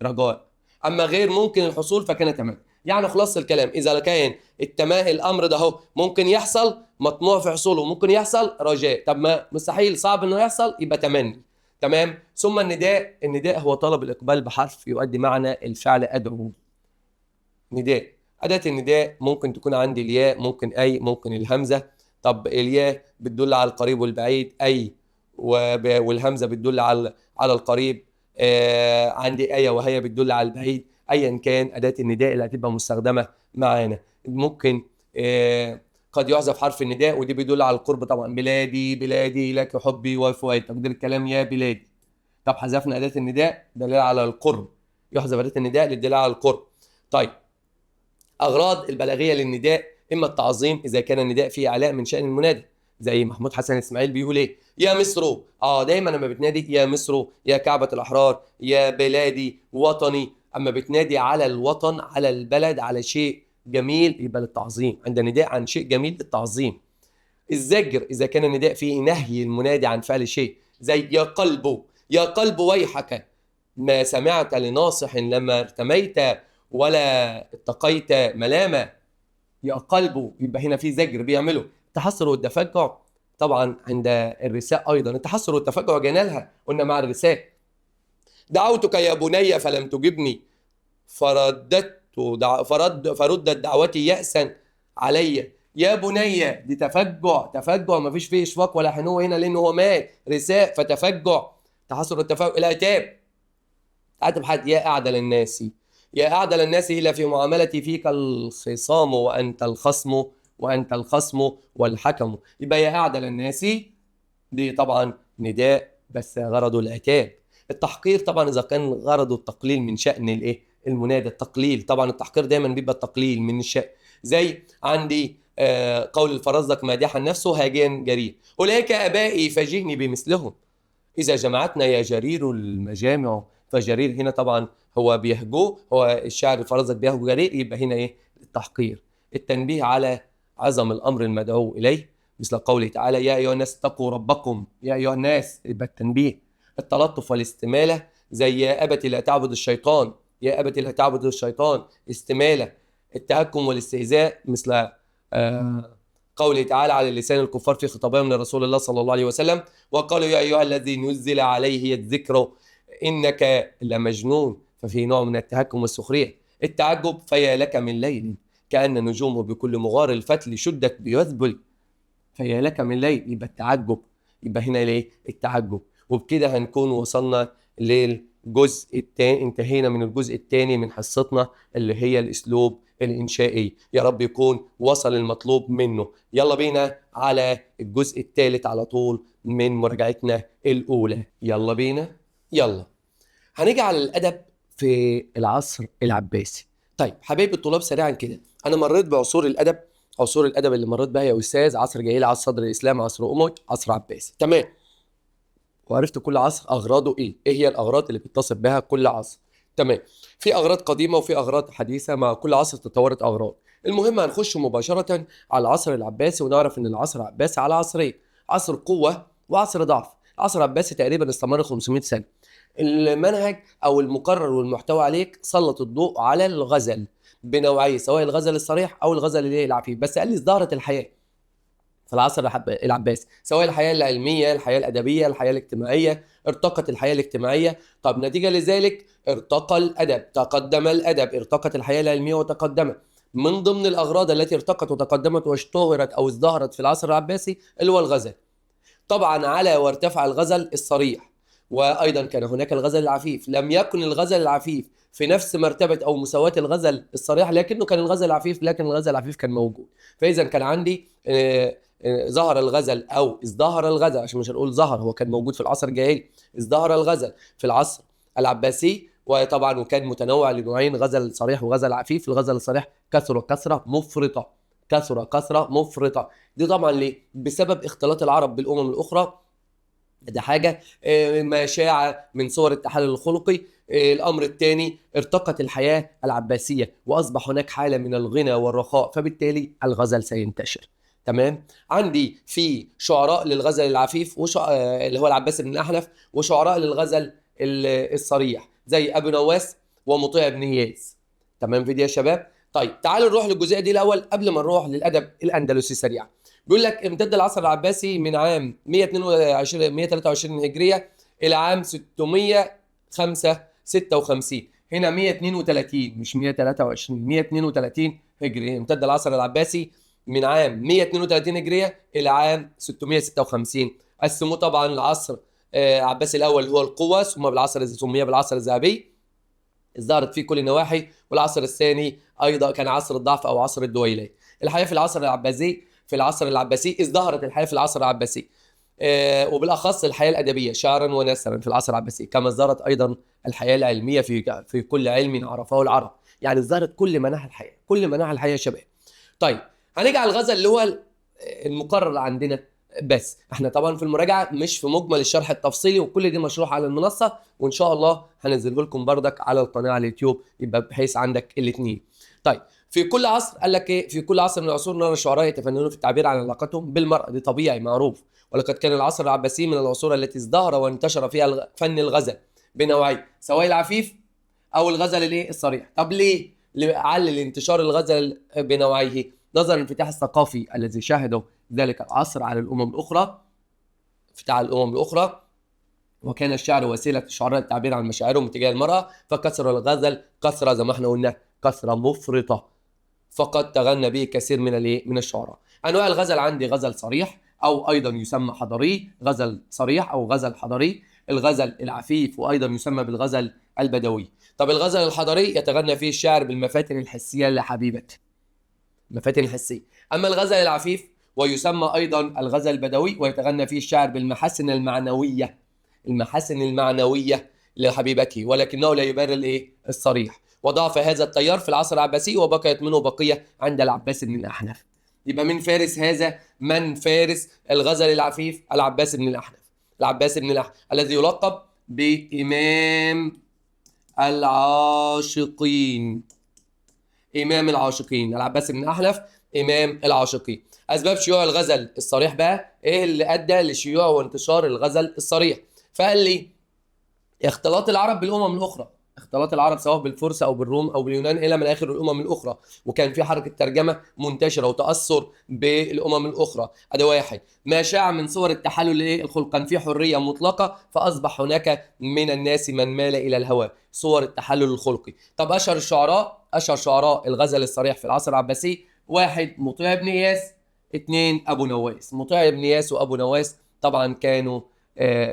[SPEAKER 1] رجاء، أما غير ممكن الحصول فكان تمني. يعني خلاص الكلام، إذا كان الأمر ده هو ممكن يحصل مطموع في حصوله، ممكن يحصل رجاء، طب ما مستحيل صعب إنه يحصل يبقى تمني. تمام. ثم النداء، النداء هو طلب الإقبال بحرف يؤدي معنى الفعل أدعو. نداء، أداة النداء ممكن تكون عندي الياء، ممكن أي، ممكن الهمزة. طب الياء بتدل على القريب والبعيد، أي، والهمزة بتدل على القريب. عندي آية وهي بتدل على البعيد. أيا كان أداة النداء اللي هتبقى مستخدمة معانا. ممكن قد يحذف حرف النداء ودي بيدل على القرب طبعا، بلادي بلادي لك حبي وفؤادي، تقدير الكلام يا بلادي. طب حذفنا أداة النداء دلالة على القرب، يحذف أداة النداء للدلالة على القرب. طيب أغراض البلاغية للنداء: إما التعظيم إذا كان النداء فيه إعلاء من شأن المنادي، زي محمود حسن إسماعيل بيقول إيه؟ يا مصر. دايما لما بتنادي يا مصر، يا كعبة الأحرار، يا بلادي، وطني، أما بتنادي على الوطن، على البلد، على شيء جميل يبقى للتعظيم، عند نداء عن شيء جميل للتعظيم. الزجر إذا كان النداء فيه نهي المنادي عن فعل شيء، زي يا قلب، يا قلب ويحك ما سمعت لناصح لما ارتميت ولا اتقيت ملامة. يا قلبه، يبقى هنا في زجر بيعمله. التحسر والتفجع طبعا عند الرثاء ايضا، التحسر والتفجع جنالها قلنا مع الرثاء. دعوتك يا بني فلم تجبني فردت دعوتي يأسا علي. يا بني دي تفجع، تفجع ما فيش فيه اشفاق ولا حنو هنا لانه هو مات، رثاء فتفجع. تحسر والتفجع. العتاب، عاتب حد، يا اعدل الناس، يا أعدل الناس إلا في معاملتي فيك الخصام وأنت الخصم، وأنت الخصم والحكم. يبقى يا أعدل الناس دي طبعا نداء بس غرضه العتاب. التحقير طبعا إذا كان غرضه التقليل من شأن الإيه؟ المنادى، التقليل طبعا التحقير دايما بيبقى التقليل من الشأن، زي عندي قول الفرزدق مادحا نفسه هاجيا جرير: أولئك آبائي فجئني بمثلهم إذا جمعتنا يا جرير المجامع. فجرير هنا طبعا هو بيهجوه، هو الشاعر الفرزدق بيهجو جرير، يبقى هنا ايه؟ التحقير. التنبيه على عظم الامر المدعو اليه، مثل قوله تعالى: يا ايها الناس اتقوا ربكم، يا ايها الناس، يبقى التنبيه. التلطف والاستماله، زي يا ابت لا تعبد الشيطان، يا ابت لا تعبد الشيطان، استماله. التهكم والاستهزاء، مثل قوله تعالى على لسان الكفار في خطابهم لرسول الله صلى الله عليه وسلم: وقالوا يا ايها الذي نزل عليه الذكر انك لمجنون. ففي نوع من التهكم والسخرية. التعجب، فيا لك من ليل كأن نجومه بكل مغار الفتل شدت بيذبل. فيا لك من ليل، يبقى التعجب، يبقى هنا ليه التعجب. وبكده هنكون وصلنا للجزء الثاني، انتهينا من الجزء الثاني من حصتنا اللي هي الاسلوب الانشائي. يا رب يكون وصل المطلوب منه. يلا بينا على الجزء الثالث على طول من مراجعتنا الاولى. يلا بينا، يلا هنيجي على الادب في العصر العباسي. طيب حبايبي الطلاب سريعا كده، انا مريت بعصور الادب، عصور الادب اللي مريت بها يا استاذ: عصر جاهلي، عصر صدر الاسلام، عصر اموي، عصر عباسي. تمام. وعرفت كل عصر اغراضه ايه، ايه هي الاغراض اللي بيتصف بها كل عصر. تمام. في اغراض قديمة وفي اغراض حديثه، مع كل عصر تطورت اغراض. المهم هنخش مباشرة على العصر العباسي، ونعرف ان العصر العباسي على عصرين، عصر قوة وعصر ضعف. العصر العباسي تقريبا استمر 500 سنة. المنهج او المقرر والمحتوى عليك سلط الضوء على الغزل بنوعيه، سواء الغزل الصريح او الغزل العفيف. بس قال لي ازدهرت الحياة في العصر العباسي، سواء الحياة العلمية، الحياة الادبية، الحياة الاجتماعية. ارتقت الحياة الاجتماعية، طب نتيجة لذلك ارتقى الادب، تقدم الادب، ارتقت الحياة العلمية وتقدمت. من ضمن الاغراض التي ارتقت وتقدمت واشتهرت او ازدهرت في العصر العباسي اللي هو الغزل. طبعا على وارتفع الغزل الصريح، وايضا كان هناك الغزل العفيف. لم يكن الغزل العفيف في نفس مرتبه او مساواة الغزل الصريح، لكنه كان الغزل العفيف، لكن الغزل العفيف كان موجود. فاذا كان عندي ظهر الغزل او ازدهر الغزل، عشان مش هنقول ظهر، هو كان موجود في العصر الجاهلي. ازدهر الغزل في العصر العباسي، وطبعا وكان متنوع لنوعين، غزل صريح وغزل عفيف. الغزل الصريح كثر كثرة مفرطة، كثر كثرة مفرطة. دي طبعا ليه؟ بسبب اختلاط العرب بالامم الاخرى. ده حاجة. ما شاع من صور التحلل الخلقي. الامر الثاني ارتقت الحياة العباسية واصبح هناك حاله من الغنى والرخاء، فبالتالي الغزل سينتشر. تمام. عندي في شعراء للغزل العفيف اللي هو العباس بن الاحنف، وشعراء للغزل الصريح زي ابو نواس ومطيع بن اياس. تمام في دي يا شباب. طيب تعالوا نروح للجزئيه دي الاول قبل ما نروح للادب الاندلسي سريعا. بيقول لك امتد العصر العباسي من عام 122 123 هجرية الى عام 656. هنا 132 مش 123، 132 هجري. امتد العصر العباسي من عام 132 هجرية الى عام 656. قسموه طبعا العصر عباسي الاول هو القوة، ثم بالعصر سمي بالعصر الذهبي، ازدهرت فيه كل النواحي. والعصر الثاني ايضا كان عصر الضعف او عصر الدويلات. الحياة في العصر العباسي، في العصر العباسي ازدهرت الحياة في العصر العباسي، وبالاخص الحياة الادبية شعرا ونثرا في العصر العباسي، كما ازدهرت ايضا الحياة العلمية في كل علم عرفه العرب. يعني ازدهرت كل مناحي الحياة، كل مناحي الحياة يا شباب. طيب هنيجي على الغزل اللي هو المقرر عندنا، بس احنا طبعا في المراجعة مش في مجمل الشرح التفصيلي، وكل دي مشروح على المنصة، وان شاء الله هنزله لكم بردك على القناة على اليوتيوب، يبقى بحيث عندك الاثنين. طيب في كل عصر قال لك ايه؟ في كل عصر من العصور نرى الشعراء يتفننون في التعبير عن علاقتهم بالمرأة، دي طبيعي معروف. ولقد كان العصر العباسي من العصور التي ازدهر وانتشر فيها فن الغزل بنوعين، سواء العفيف او الغزل الايه الصريح. طب ليه؟ علل انتشار الغزل بنوعيه نظرا للانفتاح الثقافي الذي شهده ذلك العصر على الامم الاخرى، انفتاح على الامم الاخرى، وكان الشعر وسيلة الشعراء للتعبير عن مشاعرهم تجاه المراة، فكثر الغزل كثرة زي ما احنا قلنا كثرة مفرطة، فقد تغنى به كثير من الايه من الشعراء. انواع الغزل عندي غزل صريح او ايضا يسمى حضري، غزل صريح او غزل حضري، الغزل العفيف وايضا يسمى بالغزل البدوي. طب الغزل الحضري يتغنى فيه الشاعر بالمفاتن الحسية لحبيبته، المفاتن الحسية. اما الغزل العفيف ويسمى ايضا الغزل البدوي ويتغنى فيه الشاعر بالمحاسن المعنوية، المحاسن المعنوية لحبيبته، ولكنه لا يبرر الايه الصريح. وضعف هذا التيار في العصر العباسي وبقيت منه بقية عند العباس بن الاحنف. يبقى من فارس هذا؟ من فارس الغزل العفيف؟ العباس بن الاحنف. العباس بن الاحنف الذي يلقب بامام العاشقين، امام العاشقين، العباس بن الاحنف امام العاشقين. اسباب شيوع الغزل الصريح بقى ايه اللي ادى لشيوع وانتشار الغزل الصريح؟ فقال لي اختلاط العرب بالامم الاخرى، اختلاط العرب سواء بالفرس او بالروم او باليونان الى من اخر الامم الاخرى، وكان في حركة ترجمه منتشرة وتاثر بالامم الاخرى. ادي واحد. ما شاع من صور التحلل ايه الخلق، كان في حرية مطلقه، فاصبح هناك من الناس من مال الى الهوى، صور التحلل الخلقي. طب اشهر الشعراء، اشهر شعراء الغزل الصريح في العصر العباسي، واحد مطيع بن اياس، اثنين ابو نواس. مطيع بن اياس وابو نواس طبعا كانوا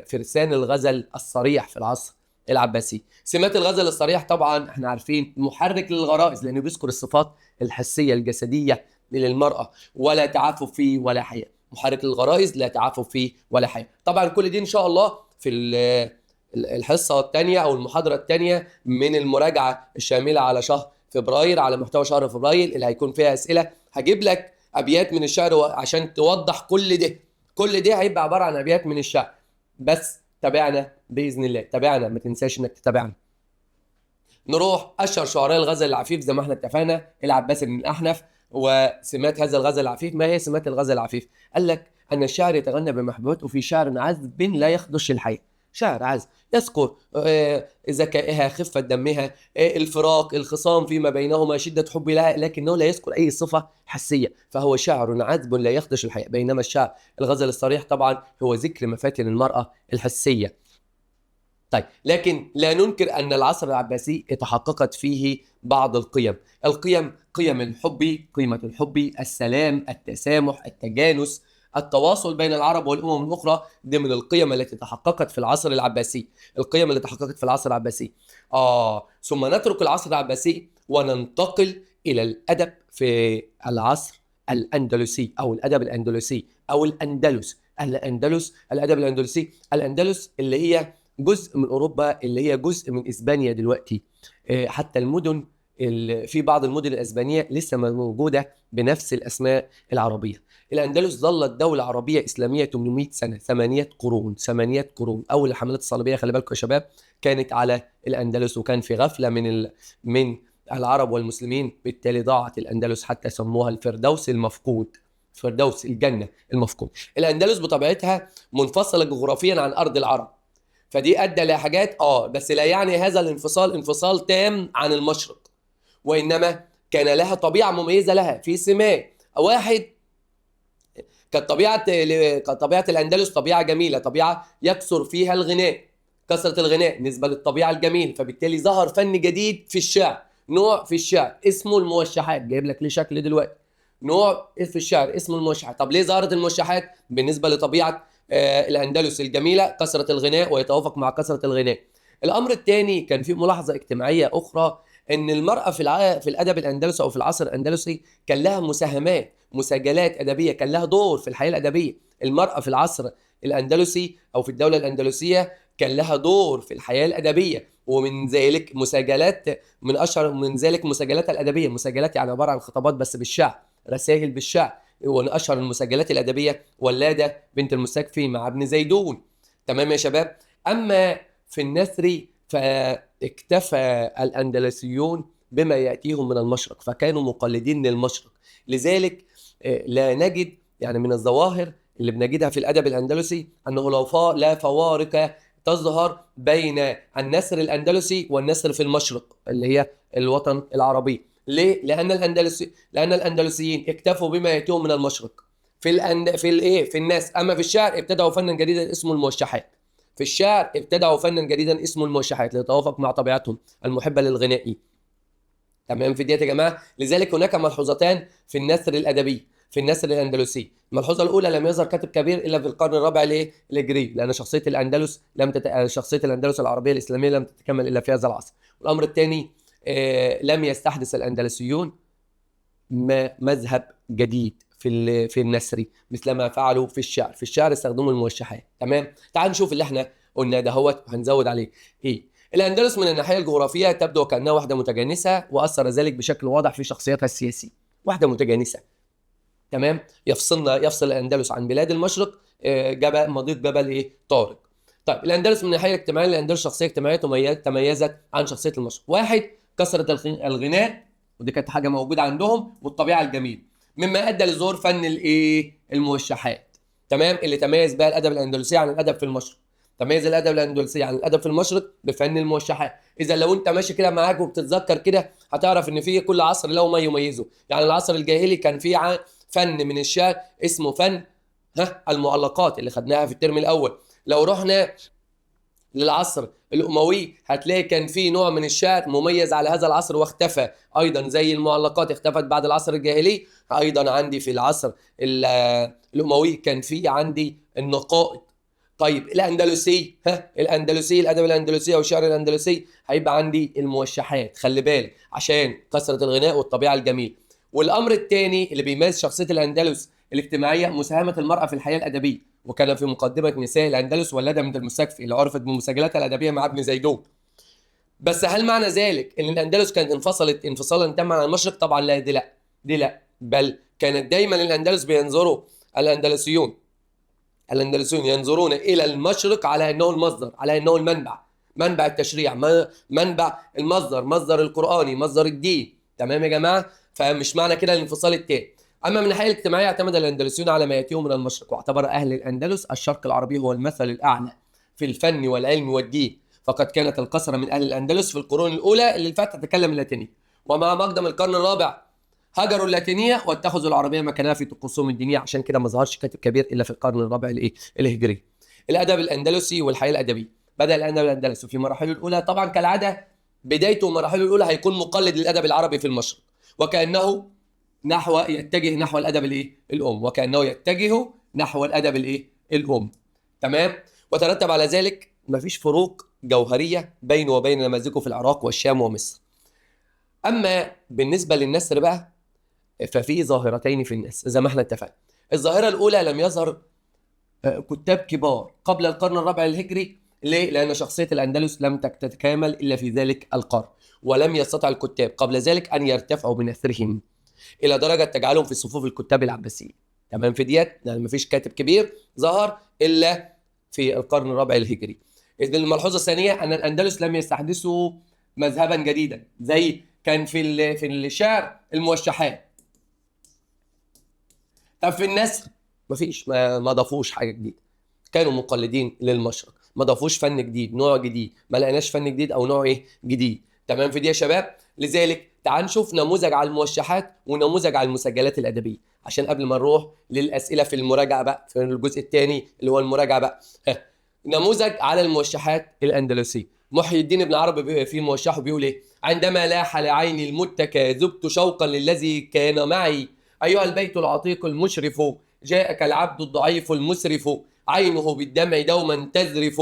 [SPEAKER 1] فرسان الغزل الصريح في العصر العباسي. سمات الغزل الصريح طبعا احنا عارفين محرك للغرائز، لانه بيذكر الصفات الحسية الجسدية للمراة، ولا تعفف فيه ولا حياء. محرك للغرائز لا تعفف فيه ولا حياء. طبعا كل دي ان شاء الله في الحصة الثانية او المحاضرة الثانية من المراجعة الشاملة على شهر فبراير، على محتوى شهر فبراير اللي هيكون فيها اسئلة. هجيب لك ابيات من الشعر عشان توضح كل ده. كل ده هيبقى عبارة عن ابيات من الشعر، بس تابعنا باذن الله، تابعنا، ما تنساش انك تتابعنا. نروح اشهر شعراء الغزل العفيف زي ما احنا اتفقنا، العباس بن الاحنف. وسمات هذا الغزل العفيف، ما هي سمات الغزل العفيف؟ قال لك ان الشاعر يتغنى بمحبوبته في شعر عذب لا يخدش الحياة. شعر عذب يذكر ذكائها، خفة دمها، الفراق، الخصام فيما بينهما، شدة حب لها، لكنه لا يذكر أي صفة حسية، فهو شعر عذب لا يخدش الحياة. بينما الشعر الغزل الصريح طبعا هو ذكر مفاتن المرأة الحسية. طيب، لكن لا ننكر أن العصر العباسي تحققت فيه بعض القيم. القيم قيم الحب، قيمة الحب، السلام، التسامح، التجانس، التواصل بين العرب والأمم الأخرى، دي من القيم التي تحققت في العصر العباسي. القيم اللي تحققت في العصر العباسي. ثم نترك العصر العباسي وننتقل إلى الأدب في العصر الأندلسي، أو الأدب الأندلسي، أو الأندلس. الأندلس، الأدب الأندلسي، الأندلس اللي هي جزء من أوروبا، اللي هي جزء من إسبانيا دلوقتي. حتى المدن في بعض المدن الأسبانية لسه موجودة بنفس الأسماء العربية. الأندلس ظلت دولة عربية إسلامية 800 سنة، 8 قرون، 8 قرون. أول الحملات الصليبية، خلي بالكم يا شباب، كانت على الأندلس، وكان في غفلة من العرب والمسلمين، بالتالي ضاعت الأندلس حتى سموها الفردوس المفقود، فردوس الجنة المفقود. الأندلس بطبيعتها منفصلة جغرافيا عن أرض العرب، فدي أدى لحاجات بس لا يعني هذا الانفصال انفصال تام عن المشرق، وإنما كان لها طبيعة مميزة لها في سمات. واحد، كانت طبيعة الأندلس طبيعة جميلة، طبيعة يكثر فيها الغناء، كثرة الغناء بالنسبة للطبيعة الجميلة، فبالتالي ظهر فن جديد في الشعر، نوع في الشعر اسمه الموشحات. جايب لك ليه شكل دلوقتي، نوع في الشعر اسمه الموشحات. طب ليه ظهرت الموشحات؟ بالنسبة لطبيعة الأندلس الجميلة، كثرة الغناء، ويتوافق مع كثرة الغناء. الأمر الثاني، كان في ملاحظة اجتماعية أخرى، ان المرأة في الأدب الأندلسي أو في العصر الأندلسي كان لها مساهمات، مسجلات أدبية، كان لها دور في الحياة الأدبية. المرأة في العصر الأندلسي أو في الدولة الأندلسية كان لها دور في الحياة الأدبية، ومن ذلك مسجلات، من أشهر من ذلك مسجلات الأدبية. مسجلات يعني عبارة عن خطابات بس بالشعر، رسائل بالشعر. ومن أشهر المسجلات الأدبية ولادة بنت المستكفي مع ابن زيدون. تمام يا شباب. أما في النثر فاكتفى الأندلسيون بما يأتيهم من المشرق، فكانوا مقلدين للمشرق. لذلك لا نجد يعني من الظواهر اللي بنجدها في الأدب الأندلسي أنه لا فوارق تظهر بين النثر الأندلسي والنثر في المشرق اللي هي الوطن العربي. ليه؟ لأن الأندلسيين اكتفوا بما يأتيهم من المشرق في الناس. أما في الشعر ابتدعوا فنا جديدا اسمه الموشحات. في الشعر ابتدعوا فنا جديدا اسمه الموشحات ليتوافق مع طبيعتهم المحبة للغناء. تمام في ديت يا جماعة. لذلك هناك ملحوظتان في النثر الأدبي في النثر الأندلسي. الملحوظة الأولى، لم يظهر كاتب كبير إلا في القرن الرابع الهجري، لأن شخصية الأندلس شخصية الأندلس العربية الإسلامية لم تتكمل إلا في هذا العصر. والأمر الثاني، لم يستحدث الأندلسيون مذهب جديد في النثر مثل ما فعلوا في الشعر. في الشعر استخدموا الموشحات. تمام. تعال نشوف اللي احنا قلنا ده هوت وهنزود عليه ايه. الاندلس من الناحية الجغرافية تبدو وكانها وحده متجانسة، واثر ذلك بشكل واضح في شخصيتها السياسية. وحده متجانسة. تمام. يفصل الاندلس عن بلاد المشرق جبل، مضيق جبل طارق. طيب الاندلس من الناحية الاجتماعية، الاندلس شخصية اجتماعية تميزت عن شخصية المشرق. واحد، كثرة الغناء، ودي كانت حاجة موجودة عندهم، والطبيعة الجميلة، مما ادى لظهور فن الموشحات. تمام. اللي تميز بها الادب الاندلسي عن الادب في المشرق. تميز الادب الاندلسي عن الادب في المشرق بفن الموشحات. اذا لو انت ماشي كده معاك وبتتذكر كده هتعرف ان في كل عصر له ما يميزه. يعني العصر الجاهلي كان فيه فن من الشعر اسمه فن المعلقات اللي خدناها في الترم الاول. لو رحنا للعصر الأموي هتلاقي كان في نوع من الشعر مميز على هذا العصر واختفى أيضا، زي المعلقات اختفت بعد العصر الجاهلي. أيضا عندي في العصر الأموي كان في عندي النقائد. طيب الأندلسي، الأندلسي، الأدب الأندلسي أو الشعر الأندلسي هيبقى عندي الموشحات، خلي بالك، عشان كثرة الغناء والطبيعة الجميلة. والأمر الثاني اللي بيميز شخصية الأندلس الاجتماعية مساهمة المرأة في الحياة الأدبية، وكان في مقدمة نساء الأندلس ولادة من المستكفي اللي عرفت بمسجلاتها الأدبية مع ابن زيدون. بس هل معنى ذلك إن الأندلس كانت انفصلت انفصالا تاما عن المشرق؟ طبعا لا، دي لا، بل كانت دايما الأندلس بينظروا الأندلسيون الاندلسيون ينظرون الى المشرق على انه المصدر، على انه المنبع، منبع التشريع، منبع المصدر، مصدر القرآني، مصدر الدين. تمام يا جماعة؟ فمش معنى كده الانفصال التام. اما من الناحية الاجتماعية اعتمد الاندلسيون على ما ياتيهم من المشرق، واعتبر اهل الاندلس الشرق العربي هو المثل الاعلى في الفن والعلم والدين، فقد كانت القسرة من اهل الاندلس في القرون الاولى للفتح تتكلم اللاتينية، ومع مقدم القرن الرابع هجروا اللاتينية واتخذوا العربية مكانها في طقوسهم الدينية. عشان كده ما ظهرش كاتب كبير الا في القرن الرابع الايه الهجري. الادب الاندلسي والحياة الادبية. بدا الادب الاندلسي في مراحله الاولى طبعا كالعادة، بدايته ومراحله الاولى هيكون مقلد للادب العربي في المشرق، وكانه يتجه نحو الادب الايه الام، وكانه يتجه نحو الادب الايه الام. تمام. وترتب على ذلك مفيش فروق جوهرية بينه وبين نماذجه في العراق والشام ومصر. اما بالنسبة للنثر بقى ففي ظاهرتين في النثر زي ما احنا اتفقنا. الظاهرة الاولى لم يظهر كتاب كبار قبل القرن الرابع الهجري. ليه؟ لأن شخصية الأندلس لم تتكامل إلا في ذلك القرن، ولم يستطع الكتاب قبل ذلك أن يرتفعوا بنثرهم إلى درجة تجعلهم في صفوف الكتاب العباسيين. تمام في ديت؟ لأن مفيش كاتب كبير ظهر إلا في القرن الرابع الهجري. الملحوظة الثانية أن الأندلس لم يستحدثوا مذهبا جديدا زي كان في الشعر الموشحات. طب في النثر مفيش، ما ضافوش حاجة جديدة، كانوا مقلدين للمشرق، ما ضافوش فن جديد، نوع جديد، ما لقيناش فن جديد او نوع ايه جديد. تمام في دي يا شباب؟ لذلك تعال نشوف نموذج على الموشحات ونموذج على المسجلات الادبية، عشان قبل ما نروح للاسئلة في المراجعة بقى في الجزء الثاني اللي هو المراجعة بقى. نموذج على الموشحات الاندلسيه. محي الدين ابن عربي في موشحه بيقول ايه؟ عندما لاح لعيني المتكى ذبت شوقا للذي كان معي، ايها البيت العتيق المشرف، جاءك العبد الضعيف المسرف، عينه بالدمع دوما تذرف،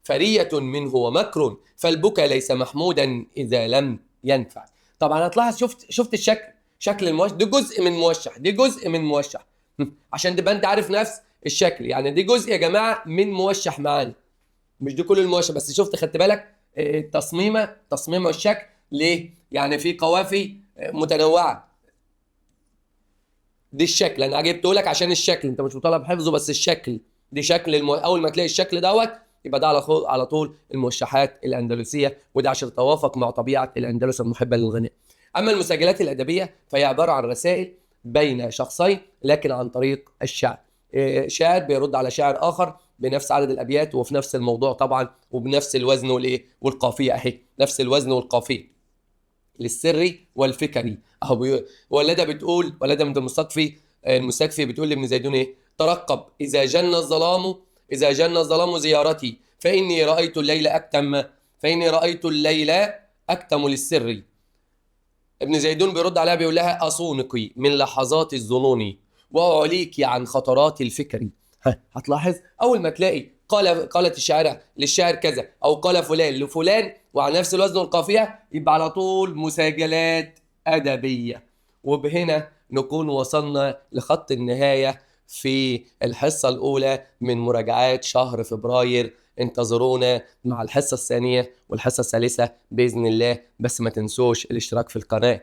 [SPEAKER 1] فرية منه ومكر، فالبكا ليس محمودا إذا لم ينفع. طبعا هتلاحظ، شفت الشكل، شكل الموشح ده جزء من موشح، دي جزء من موشح، عشان تبقى انت عارف نفس الشكل. يعني دي جزء يا جماعة من موشح معانا، مش دي كل الموشح، بس شفت خدت بالك التصميمة، تصميمة والشكل ليه؟ يعني في قوافي متنوعة. دي الشكل انا جبته لك عشان الشكل، انت مش مطالب حفظه، بس الشكل دي شكل اول ما تلاقي الشكل دوت يبقى ده على طول الموشحات الاندلسيه، وده عشان تتوافق مع طبيعة الاندلس المحبة للغناء. اما المسجلات الادبية فهي عبارة عن رسائل بين شخصين لكن عن طريق الشعر، شاعر بيرد على شاعر اخر بنفس عدد الابيات وفي نفس الموضوع طبعا، وبنفس الوزن والايه والقافيه، اهي نفس الوزن والقافيه للسري والفكري اهو. ولده بتقول، ولده من المستكفي بتقول لابن زيدون ايه؟ ترقب اذا جن الظلام، اذا جن الظلام زيارتي، فاني رايت الليل اكتم، فاني رايت الليل اكتم للسر. ابن زيدون بيرد عليها بيقول لها اصونك من لحظات الظنون واعليك عن خطرات الفكر. هتلاحظ اول ما تلاقي قالت الشاعره للشاعر كذا او قال فلان لفلان وعلى نفس الوزن والقافيه، يبقى على طول مسجلات ادبية. وبهنا نكون وصلنا لخط النهاية في الحصة الاولى من مراجعات شهر فبراير. انتظرونا مع الحصة الثانية والحصه الثالثة باذن الله. بس ما تنسوش الاشتراك في القناة،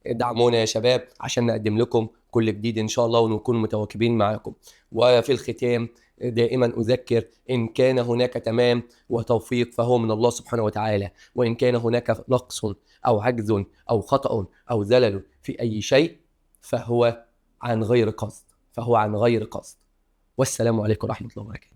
[SPEAKER 1] ادعمونا يا شباب عشان نقدم لكم كل جديد ان شاء الله ونكون متواكبين معاكم. وفي الختام دائما أذكر، إن كان هناك تمام وتوفيق فهو من الله سبحانه وتعالى، وإن كان هناك نقص أو عجز أو خطأ أو زلل في أي شيء فهو عن غير قصد، فهو عن غير قصد. والسلام عليكم ورحمة الله وبركاته.